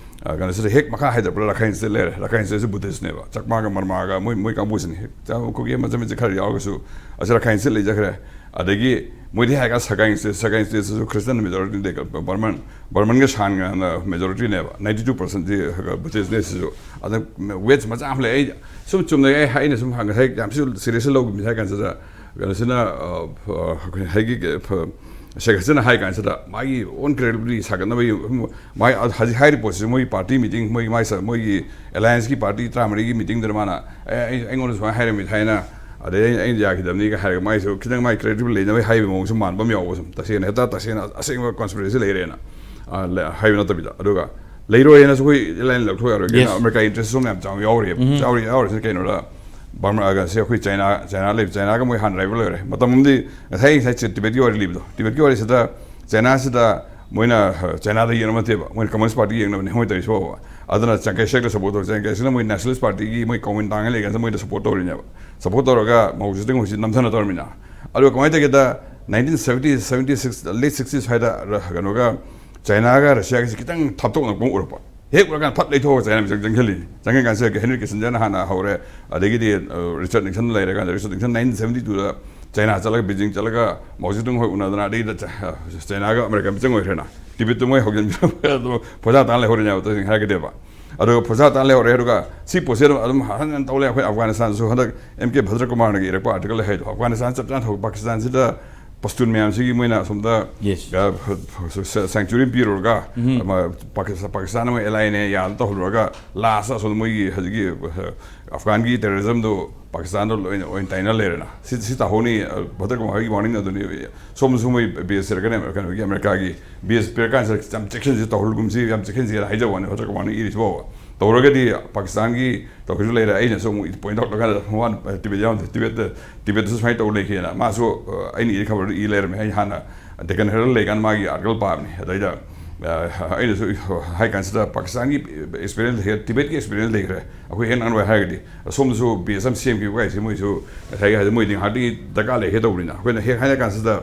ꯑ, ꯀꯩꯅꯣꯁꯤꯗ ꯍꯦꯛ ꯃꯈꯥ ꯍꯥꯏꯗꯔꯛꯄꯗ ꯔꯥꯈꯥꯏꯟ ꯁ꯭ꯇꯦꯠ ꯂꯩꯔꯦ꯫ ꯔꯥꯈꯥꯏꯟ ꯁ꯭ꯇꯦꯠꯁꯤ ꯕꯨꯙꯤꯁꯅꯦꯕ꯫ ꯆꯛꯃꯥꯒ ꯃꯔꯃꯥꯒ ꯃꯣꯏ ꯃꯣꯏ ꯀꯥꯡꯕꯨꯁꯤꯅꯤ꯫ ꯍꯦꯛ ꯆ- ꯀꯨꯀꯤ ꯃꯆꯥ ꯃꯆꯥ ꯈꯔ ꯌꯥꯎꯔꯒꯁꯨ ꯑꯁꯤ ꯔꯥꯈꯥꯏꯟ ꯁ꯭ꯇꯦꯠ ꯂꯩꯖꯈ꯭ꯔꯦ꯫ ꯑꯗꯒꯤ ꯃꯣꯏꯗꯤ ꯍꯥꯏꯔꯒ ꯁꯒꯥꯏꯟ ꯁ꯭ꯇꯦꯠ, ꯁꯒꯥꯏꯟ ꯁ꯭ꯇꯦꯠꯁꯤꯁꯨ ꯈ꯭ꯔꯤꯁꯇꯟ ꯃꯦꯖꯣꯔꯤꯇꯤ, ꯕꯔꯃꯟ, ꯕꯔꯃꯟꯒ ꯁꯥꯟꯒ ꯃꯦꯖꯣꯔꯤꯇꯤꯅꯦꯕ꯫ ꯅꯥꯏꯟꯇꯤ ꯇꯨ ꯄꯥꯔꯁꯦꯟꯠꯇꯤ ꯕꯨꯙꯤꯁꯅꯦ ꯁꯤꯁꯨ꯫ ꯑꯗ ꯋꯦꯠꯁ ꯃꯆꯥ ꯑꯃ ꯂꯩ꯫ ꯑꯩ ꯁꯨꯝ ꯆꯨꯝꯅ ꯑꯩ ꯑꯩꯅ ꯁꯨꯝ ꯉꯁꯥꯏ ꯌꯥꯝ ꯁꯤꯔꯤꯌꯁ ꯂꯧꯈꯤꯕꯅꯤ ꯍꯥꯏ ꯀꯥꯟꯁꯤꯗ, ꯀꯩꯅꯣꯁꯤꯅ, ꯑ, ꯑ, ꯑꯩꯈꯣꯏ ꯍꯥꯏꯒꯤ, ꯑ, ꯁꯦꯒꯠꯁꯤꯅ ꯍꯥꯏ ꯀꯥꯟꯁꯤꯗ ꯃꯥꯒꯤ ꯑꯣꯟ ꯀ꯭ꯔꯦꯗꯤꯕꯤꯂꯤꯇꯤ ꯁꯥꯒꯠꯅꯕꯒꯤ ꯃꯥꯏ ꯍꯧꯖꯤꯛ ꯍꯥꯏꯔꯤꯕ ꯄꯣꯠꯁꯤ ꯃꯣꯏꯒꯤ ꯄꯥꯔꯇꯤ ꯃꯤꯇꯤꯡ, ꯃꯣꯏꯒꯤ ꯃꯥꯏ ꯁ- ꯃꯣꯏꯒꯤ ꯑꯦꯂꯥꯏꯟꯁꯀꯤ ꯄꯥꯔꯇꯤ ꯇꯔꯥꯃꯔꯤꯒꯤ ꯃꯤꯇꯤꯡꯗꯨꯗ ꯃꯥꯅ "ꯑꯦ, ꯑꯩ ꯑꯩꯉꯣꯟꯗ ꯁꯨꯃꯥꯏꯅ ꯍꯥꯏꯔꯝꯃꯤ ꯊꯥꯏꯅ, ꯑꯗꯩ ꯑꯩ ꯑꯩꯅ ꯌꯥꯈꯤꯗꯕꯅꯤꯒ" ꯍꯥꯏꯔꯒ ꯃꯥꯏꯁꯨ ꯈꯤꯇꯪ ꯃꯥꯏ ꯀ꯭ꯔꯦꯗꯤꯕꯤꯂꯤꯇꯤ ꯂꯩꯅꯕꯒꯤ ꯍꯥꯏꯕꯒꯤ ꯃꯑꯣꯡꯁꯨ ꯃꯥꯟꯕ ꯑꯃ ꯌꯥꯎꯕ꯫ ꯁꯨꯝ ꯇꯁꯦꯡꯅ ꯍꯦꯛꯇ ꯇꯁꯦꯡꯅ ꯑꯁꯦꯡꯕ ꯀꯣꯟꯁꯄꯤꯔꯦꯁꯤ ꯂꯩꯔꯦꯅ, ꯑ, ꯂ- ꯍꯥꯏꯕ ꯅꯠꯇꯕꯤꯗ꯫ ꯑꯗꯨꯒ ꯂꯩꯔꯣꯏ ꯍꯥꯏꯅꯁꯨ ꯑꯩꯈꯣꯏ ꯂꯥꯏꯟ ꯂꯧꯊꯣꯛ ꯌꯥꯔꯣꯏ꯫ ꯀꯩꯅꯣ, Yes. ꯑꯃꯦꯔꯤꯀꯥ ꯏꯟꯇꯔꯦꯁ ꯁꯣꯝ ꯌꯥꯝ ꯆꯥꯎꯅ ꯌꯥꯎꯔꯤꯕ꯫ ꯌꯥꯎꯔꯤ ꯌꯥꯎꯔꯤꯁꯤꯅ ꯀꯩꯅꯣꯗ, ꯕꯔꯃꯥꯒ ꯁꯤ ꯑꯩꯈꯣꯏ ꯆꯥꯏꯅꯥ, ꯆꯥꯏꯅꯥ ꯂꯩꯕ, ꯆꯥꯏꯅꯥꯒ ꯃꯣꯏ ꯍꯥꯟꯅ ꯔꯥꯏꯕꯦꯜ ꯑꯣꯏꯔꯦ꯫ ꯃꯇꯝ ꯑꯃꯗꯤ ꯉꯁꯥꯏ ꯉꯁꯥꯏ ꯆꯤ- ꯇꯤꯕꯦꯠꯀꯤ ꯋꯥꯔꯤ ꯂꯤꯕꯗꯣ, ꯇꯤꯕꯦꯠꯀꯤ ꯋꯥꯔꯤꯁꯤꯗ ꯆꯥꯏꯅꯥꯁꯤꯗ ꯃꯣꯏꯅ, ꯑ, ꯆꯥꯏꯅꯥꯗ ꯌꯦꯠꯅꯕ ꯅꯠꯇꯦꯕ, ꯃꯣꯏꯅ ꯀꯝꯃꯨꯅꯤꯁ ꯄꯥꯔꯇꯤ ꯌꯦꯡꯅꯕꯅꯦ ꯃꯣꯏ ꯇꯧꯔꯤꯁꯤ ꯐꯥꯎꯕ꯫ ꯑꯗꯨꯅ ꯆꯥꯡꯈꯩ ꯁꯦꯛꯇ ꯁꯞꯄꯣꯔꯠ ꯇꯧꯔꯦ꯫ ꯆꯥꯡꯈꯩ ꯁꯦꯛꯅ ꯃꯣꯏ ꯅꯦꯁꯅꯦꯂꯤꯁ ꯄꯥꯔꯇꯤꯒꯤ ꯃꯣꯏ ꯀꯧꯃꯤꯟ ꯇꯥꯡꯉ ꯂꯩ ꯀꯥꯟꯁꯤꯗ ꯃꯣꯏꯗ ꯁꯞꯄꯣꯔꯠ ꯇꯧꯔꯤꯅꯦꯕ꯫ ꯁꯞꯄꯣꯔꯠ ꯇꯧꯔꯒ ꯃꯥꯎ ꯖꯦ ꯇꯨꯡ ꯍꯧꯖꯤꯛ ꯅꯝꯊꯅ ꯇꯧꯔꯃꯤꯅ꯫ ꯑꯗꯨꯒ ꯀꯃꯥꯏꯅ ꯇꯧꯒꯦꯗ, nineteen seventy, seventy six, late sixty ꯁ꯭ꯋꯥꯏꯗ ꯔ- ꯀꯩꯅꯣꯒ ꯆꯥꯏꯅꯥꯒ ꯔꯁꯤꯌꯥꯒꯁꯤ ꯈꯤꯇꯪ ꯊꯥꯞꯇꯣꯛꯅ ꯄꯨꯡ ꯎꯔꯛꯄ꯫ ꯍꯦꯛ ꯎꯔꯀꯥꯟꯗ ꯐꯠ ꯂꯩꯊꯣꯛꯑꯒ ꯆꯥꯏꯅꯥ ꯃꯤꯆꯪ ꯆꯪꯁꯤꯜꯂꯤ꯫ ꯆꯪꯉꯀꯥꯟꯁꯤꯗ ꯍꯦꯅꯔꯤ ꯀꯤꯁꯤꯟꯖꯔꯅ ꯍꯥꯟꯅ ꯍꯧꯔꯦ, ꯑꯗꯒꯤꯗꯤ, ꯑ, ꯔꯤꯆꯥꯔꯗ ꯅꯤꯛꯁꯟ ꯂꯩꯔꯀꯥꯟꯗ, ꯔꯤꯆꯥꯔꯗ ꯅꯤꯛꯁꯟ ꯅꯥꯏꯟꯇꯤꯟ ꯁꯕꯦꯟꯇꯤ ꯇꯨꯗ ꯆꯥꯏꯅꯥ ꯆꯠꯂꯒ, ꯕꯤꯖꯤꯡ ꯆꯠꯂꯒ ꯃꯥꯎ ꯖꯦꯇꯨꯡ ꯍꯣꯏ ꯎꯅꯗꯅ, ꯑꯗꯩꯗ ꯆ-, ꯆꯥꯏꯅꯥꯒ ꯑꯃꯦꯔꯤꯀꯥ ꯃꯤꯆꯪ ꯑꯣꯏꯈ꯭ꯔꯦꯅ, ꯇꯤꯕꯦꯠꯇꯨ ꯃꯣꯏ ꯍꯧꯖꯤꯟꯕꯤꯔꯝꯕ, ꯑꯗꯨ ꯐꯣꯔꯖꯥ ꯇꯥꯟ ꯂꯩꯍꯧꯔꯤꯅꯦꯕ, ꯇꯁꯦꯡꯅ ꯍꯥꯏꯔꯒꯗꯤꯕ꯫ ꯑꯗꯨꯒ ꯐꯣꯔꯖꯥ ꯇꯥꯟ ꯂꯩꯍꯧꯔꯦ꯫ ꯑꯗꯨꯒ ꯁꯤ ꯄꯣꯠꯁꯦ ꯑꯗꯨꯝ, ꯑꯗꯨꯝ ꯍꯟ ꯍꯟ ꯇꯧ ꯂꯩ꯫ ꯑꯩꯈꯣꯏ ꯑꯐꯒꯥꯅꯤꯁꯇꯥꯟꯁꯨ ꯍꯟꯗꯛ ꯑꯦꯝ ꯀꯦ ꯚꯗ꯭ꯔ ꯀꯨꯃꯥꯔꯅꯒ ꯏꯔꯛꯄ ꯑꯥꯔꯇꯤꯀꯜ ꯍꯥꯏꯗꯣ, ꯑꯐꯒꯥꯅꯤꯁꯇꯥꯟ ꯆꯞ ꯆꯥꯅ ꯊꯧ-, ꯄꯥꯀꯤꯁꯇꯥꯟꯁꯤꯗ ꯄꯁꯇꯨꯟ ꯃꯌꯥꯝꯁꯤꯒꯤ ꯃꯣꯏꯅ ꯑꯁꯣꯝꯗ, Yes. ꯑ, ꯁꯦꯡꯆꯨꯔꯤ ꯄꯤꯔꯨꯔꯒ, ꯑꯃ, ꯄꯥꯀꯤꯁ-, ꯄꯥꯀꯤꯁꯇꯥꯟ ꯑꯃ ꯑꯦꯂꯥꯏꯅꯦ ꯌꯥꯗ ꯇꯧꯍꯜꯂꯨꯔꯒ, ꯂꯥꯁꯇ ꯑꯁꯣꯝꯗ ꯃꯣꯏꯒꯤ ꯍꯧꯖꯤꯛꯀꯤ, ꯑ, ꯑꯐꯒꯥꯟꯒꯤ ꯇꯦꯔꯣꯔꯤꯖꯝꯗꯣ ꯄꯥꯀꯤꯁꯇꯥꯟꯗ ꯂꯣꯏꯅ ꯑꯣꯏꯅ ꯇꯥꯏꯅ ꯂꯩꯔꯦꯅ꯫ ꯁꯤ, ꯁꯤ ꯇꯥꯍꯧꯅꯤ, ꯑ, ꯚꯗ꯭ꯔ ꯀꯨꯃꯥꯔꯒꯤ ꯋꯥꯔꯅꯤꯡ ꯑꯗꯨꯅꯤ꯫ ꯁꯣꯝꯗꯁꯨ ꯃꯣꯏ ꯕꯦꯁ ꯁꯤꯔꯛꯀꯅꯦꯕ, ꯀꯩꯅꯣꯒꯤ, ꯑꯃꯦꯔꯤꯀꯥꯒꯤ ꯕꯦꯁ ꯄꯤꯔꯀꯥꯟꯁꯤꯗ ꯌꯥꯝ ꯆꯦꯛꯁꯤꯟꯁꯤ ꯇꯧꯍꯜꯂꯨꯒꯨꯝꯁꯤ, ꯌꯥꯝ ꯆꯦꯛꯁꯤꯟꯁꯤ ꯍꯥꯏꯖꯕ ꯋꯥꯅꯤ, ꯚꯗ꯭ꯔ ꯀꯨꯃꯥꯔꯅ ꯏꯔꯤꯁꯤ ꯐꯥꯎꯕ꯫ ꯇꯧꯔꯒꯗꯤ ꯄꯥꯀꯤꯁꯇꯥꯟꯒꯤ ꯇꯧꯈꯤꯕꯁꯨ ꯂꯩꯔꯦ꯫ ꯑꯩꯅꯁꯨ ꯑꯃꯨꯛ ꯄꯣꯏꯟꯠ ꯑꯥꯎꯠ ꯇꯧꯔꯀꯥꯟꯗ ꯃꯃꯥꯅ ꯇꯤꯕꯦꯠ ꯌꯥꯎꯔꯝꯗꯦ, ꯇꯤꯕꯦꯠꯇ, ꯇꯤꯕꯦꯠꯇꯁꯨ ꯁꯨꯃꯥꯏꯅ ꯇꯧ ꯂꯩꯈꯤꯅ꯫ ꯃꯥꯁꯨ, ꯑ, ꯑꯩꯅ ꯏꯔꯤ ꯈꯕꯔꯗꯨ ꯏ ꯂꯩꯔꯝꯃꯦ꯫ ꯑꯩ ꯍꯥꯟꯅ ꯗꯦꯀꯟ ꯍꯦꯔꯜ ꯂꯩꯀꯥꯟꯗ ꯃꯥꯒꯤ ꯑꯥꯔꯇꯤꯀꯜ ꯄꯥꯕꯅꯤ꯫ ꯑꯗꯩꯗ, ꯑ, ꯑꯩꯅꯁꯨ ꯍꯥꯏ ꯀꯥꯟꯁꯤꯗ ꯄꯥꯀꯤꯁꯇꯥꯟꯒꯤ ꯑꯦꯛꯁꯄꯤꯔꯤꯌꯦꯟꯁ ꯂꯩꯈ꯭ꯔꯦ, ꯇꯤꯕꯦꯠꯀꯤ ꯑꯦꯛꯁꯄꯤꯔꯤꯌꯦꯟꯁ ꯂꯩꯈ꯭ꯔꯦ꯫ ꯑꯩꯈꯣꯏ ꯍꯦꯟꯅ ꯑꯉꯥꯡ ꯍꯥꯏꯔꯒꯗꯤ ꯑꯁꯣꯝꯗꯁꯨ ꯕꯦꯁ ꯑꯃ ꯁꯦꯝꯈꯤꯕ ꯀꯥꯏꯁꯦ ꯃꯣꯏꯁꯨ ꯉꯁꯥꯏꯒꯤ ꯍꯥꯏꯗꯤ ꯃꯣꯏꯗꯤ ꯉꯥꯏꯍꯥꯛꯇꯤ ꯗꯔꯀꯥꯔ ꯂꯩꯈ꯭ꯔꯦ ꯇꯧꯕꯅꯤꯅ꯫ ꯑꯩꯈꯣꯏꯅ ꯍꯦꯛ ꯍꯥꯏꯅ ꯀꯥꯟꯁꯤꯗ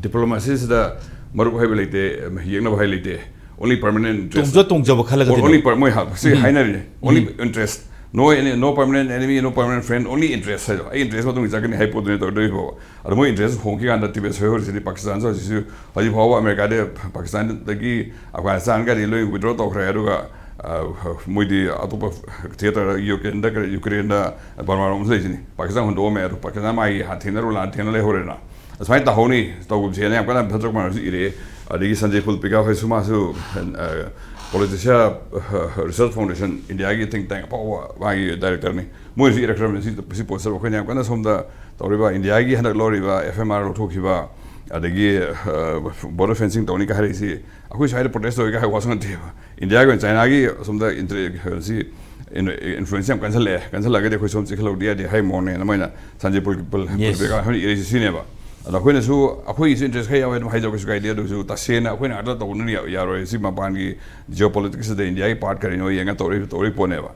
ꯗꯤꯄ꯭ꯂꯣꯃꯥꯁꯤꯁꯤꯗ ꯃꯔꯨꯞ ꯍꯥꯏꯕ ꯂꯩꯇꯦ, ꯌꯦꯛꯅꯕ ꯍꯥꯏ ꯂꯩꯇꯦ꯫ Only permanent interest. ꯇꯣꯡꯖ ꯇꯣꯡꯖꯕ ꯈꯜꯂꯒꯗꯤ Only per-, ꯃꯣꯏ ꯍꯥ-, ꯁꯤ ꯍꯥꯏꯅꯔꯤꯅꯦ, only interest. No any, no permanent enemy, no permanent friend, only interest ꯍꯥꯏꯗꯣ꯫ ꯑꯩ ꯏꯟꯇꯔꯦꯁ ꯃꯇꯨꯡ ꯆꯠꯀꯅꯤ ꯍꯥꯏ ꯄꯣꯠꯇꯨꯅꯦ ꯇꯧꯗꯣꯏ ꯐꯥꯎꯕ꯫ ꯑꯗꯣ ꯃꯣꯏ ꯏꯟꯇꯔꯦꯁ ꯍꯣꯡꯈꯤ ꯀꯥꯟꯗ ꯇꯤꯕꯦꯠ ꯁꯣꯏꯍꯧꯔꯤꯁꯤꯗꯤ ꯄꯥꯀꯤꯁꯇꯥꯟꯁꯨ ꯍꯧꯖꯤꯛꯁꯨ, ꯍꯧꯖꯤꯛ ꯐꯥꯎꯕ ꯑꯃꯦꯔꯤꯀꯥꯗꯤ ꯄꯥꯀꯤꯁꯇꯥꯟꯗꯒꯤ ꯑꯐꯒꯥꯅꯤꯁꯇꯥꯟꯒꯗꯤ ꯂꯣꯏ ꯋꯤꯗ꯭ꯔꯣ ꯇꯧꯈ꯭ꯔꯦ꯫ ꯑꯗꯨꯒ, ꯑ, ꯃꯣꯏꯗꯤ ꯑꯇꯣꯞꯄ ꯊꯤꯌꯦꯇꯔꯗ, ꯌꯨꯀ꯭ꯔꯦꯟꯗ, ꯌꯨꯀ꯭ꯔꯦꯟꯗ ꯕꯔꯃꯥꯔꯣꯝꯁꯨ ꯂꯩꯁꯤꯅꯤ꯫ ꯄꯥꯀꯤꯁꯇꯥꯟ ꯍꯨꯟꯗꯣꯛꯑꯝꯃꯦ꯫ ꯑꯗꯣ ꯄꯥꯀꯤꯁꯇꯥꯟ ꯃꯥꯒꯤ ꯍꯥꯟꯅ ꯊꯦꯡꯅꯔꯨ ꯂꯥꯟ ꯊꯦꯡꯅ ꯂꯩꯍꯧꯔꯦꯅ꯫ ꯑꯁꯨꯃꯥꯏꯅ ꯇꯧꯍꯧꯅꯤ, ꯇꯧꯒꯨꯝꯁꯦꯅ ꯌꯥꯝ ꯀꯟꯅ ꯚꯗ꯭ꯔ ꯀꯨꯃꯥꯔꯁꯨ ꯏꯔꯛꯑꯦ꯫ ꯑꯗꯒꯤ ꯁꯟꯖꯦ ꯄꯨꯜꯄꯤꯀꯥ ꯍꯣꯏꯁꯨ, ꯃꯥꯁꯨ, ꯑ, ꯄꯣꯂꯤꯇꯤꯁꯤꯌꯥ, ꯑ, ꯔꯤꯁꯔꯆ ꯐꯥꯎꯟꯗꯦꯁꯟ, ꯏꯟꯗꯤꯌꯥꯒꯤ ꯊꯤꯡ ꯇꯦꯡ ꯑꯐꯥꯎꯕ ꯃꯥꯒꯤ ꯗꯥꯏꯔꯦꯛꯇꯔꯅꯤ꯫ ꯃꯣꯏꯅꯁꯨ ꯏꯔꯛꯈ꯭ꯔꯕꯅꯤ꯫ ꯁꯤ, ꯁꯤ ꯄꯣꯠꯁꯤꯗ ꯑꯩꯈꯣꯏꯅ ꯌꯥꯝ ꯀꯟꯅ ꯁꯣꯝꯗ ꯇꯧꯔꯤꯕ ꯏꯟꯗꯤꯌꯥꯒꯤ ꯍꯟꯗꯛ ꯂꯧꯔꯤꯕ ꯑꯦꯐ ꯑꯦꯝ ꯑꯥꯔ ꯂꯧꯊꯣꯛꯈꯤꯕ, ꯑꯗꯒꯤ, ꯑ, ꯕꯣꯔꯗꯔ ꯐꯦꯟꯁꯤꯡ ꯇꯧꯅꯤ ꯀꯥꯏ ꯍꯥꯏꯔꯛꯏꯁꯤ ꯑꯩꯈꯣꯏ ꯁ꯭ꯋꯥꯏꯗ ꯄ꯭ꯔꯣꯇꯦꯁ ꯇꯧꯔꯤ ꯀꯥꯏ ꯍꯥꯏ ꯋꯥꯁꯨ ꯅꯠꯇꯦꯕ꯫ ꯏꯟꯗꯤꯌꯥꯒꯤ ꯑꯣꯏꯅ ꯆꯥꯏꯅꯥꯒꯤ ꯑꯁꯣꯝꯗ ꯏꯟꯇꯔꯦ-, ꯁꯤ ꯏꯟ-, ꯏꯟꯐ꯭ꯂꯨꯌꯦꯟꯁ ꯌꯥꯝ ꯀꯟꯁꯜꯂꯛꯑꯦ, ꯀꯟꯁꯜꯂꯛꯑꯒꯗꯤ ꯑꯩꯈꯣꯏ ꯁꯣꯝ ꯆꯦꯛꯁꯤꯜꯍꯧꯗ ꯌꯥꯗꯦ ꯍꯥꯏ ꯃꯑꯣꯡꯅꯦꯅ ꯃꯣꯏꯅ ꯁꯟꯖꯦ ꯄꯨꯜ-, ꯄꯨꯜ-, Yes. ꯄꯨꯜꯄꯤꯀꯥ ꯍꯣꯏꯅ ꯏꯔꯛꯏꯁꯤ ꯁꯤꯅꯦꯕ꯫ ꯑꯗꯣ ꯑꯩꯈꯣꯏꯅꯁꯨ, ꯑꯩꯈꯣꯏꯒꯤꯁꯨ ꯏꯟꯇꯔꯦꯁ ꯈꯔ ꯌꯥꯎꯋꯦ ꯑꯗꯨꯝ ꯍꯥꯏꯖꯧ, ꯀꯩꯁꯨ ꯀꯥꯏꯗꯦ꯫ ꯑꯗꯨꯁꯨ ꯇꯁꯦꯡꯅ ꯑꯩꯈꯣꯏꯅ ꯉꯥꯛꯇ ꯇꯧꯕꯅ ꯌꯥ-, ꯌꯥꯔꯣꯏ꯫ ꯁꯤ ꯃꯄꯥꯟꯒꯤ ꯖꯤꯑꯣ ꯄꯣꯂꯤꯇꯤꯛꯁꯁꯤꯗ ꯏꯟꯗꯤꯌꯥꯒꯤ ꯄꯥꯔꯠ ꯀꯔꯤꯅꯣ ꯌꯦꯡꯉ ꯇꯧꯔꯛꯏ, ꯇꯧꯔꯛꯏ ꯄꯣꯠꯅꯦꯕ꯫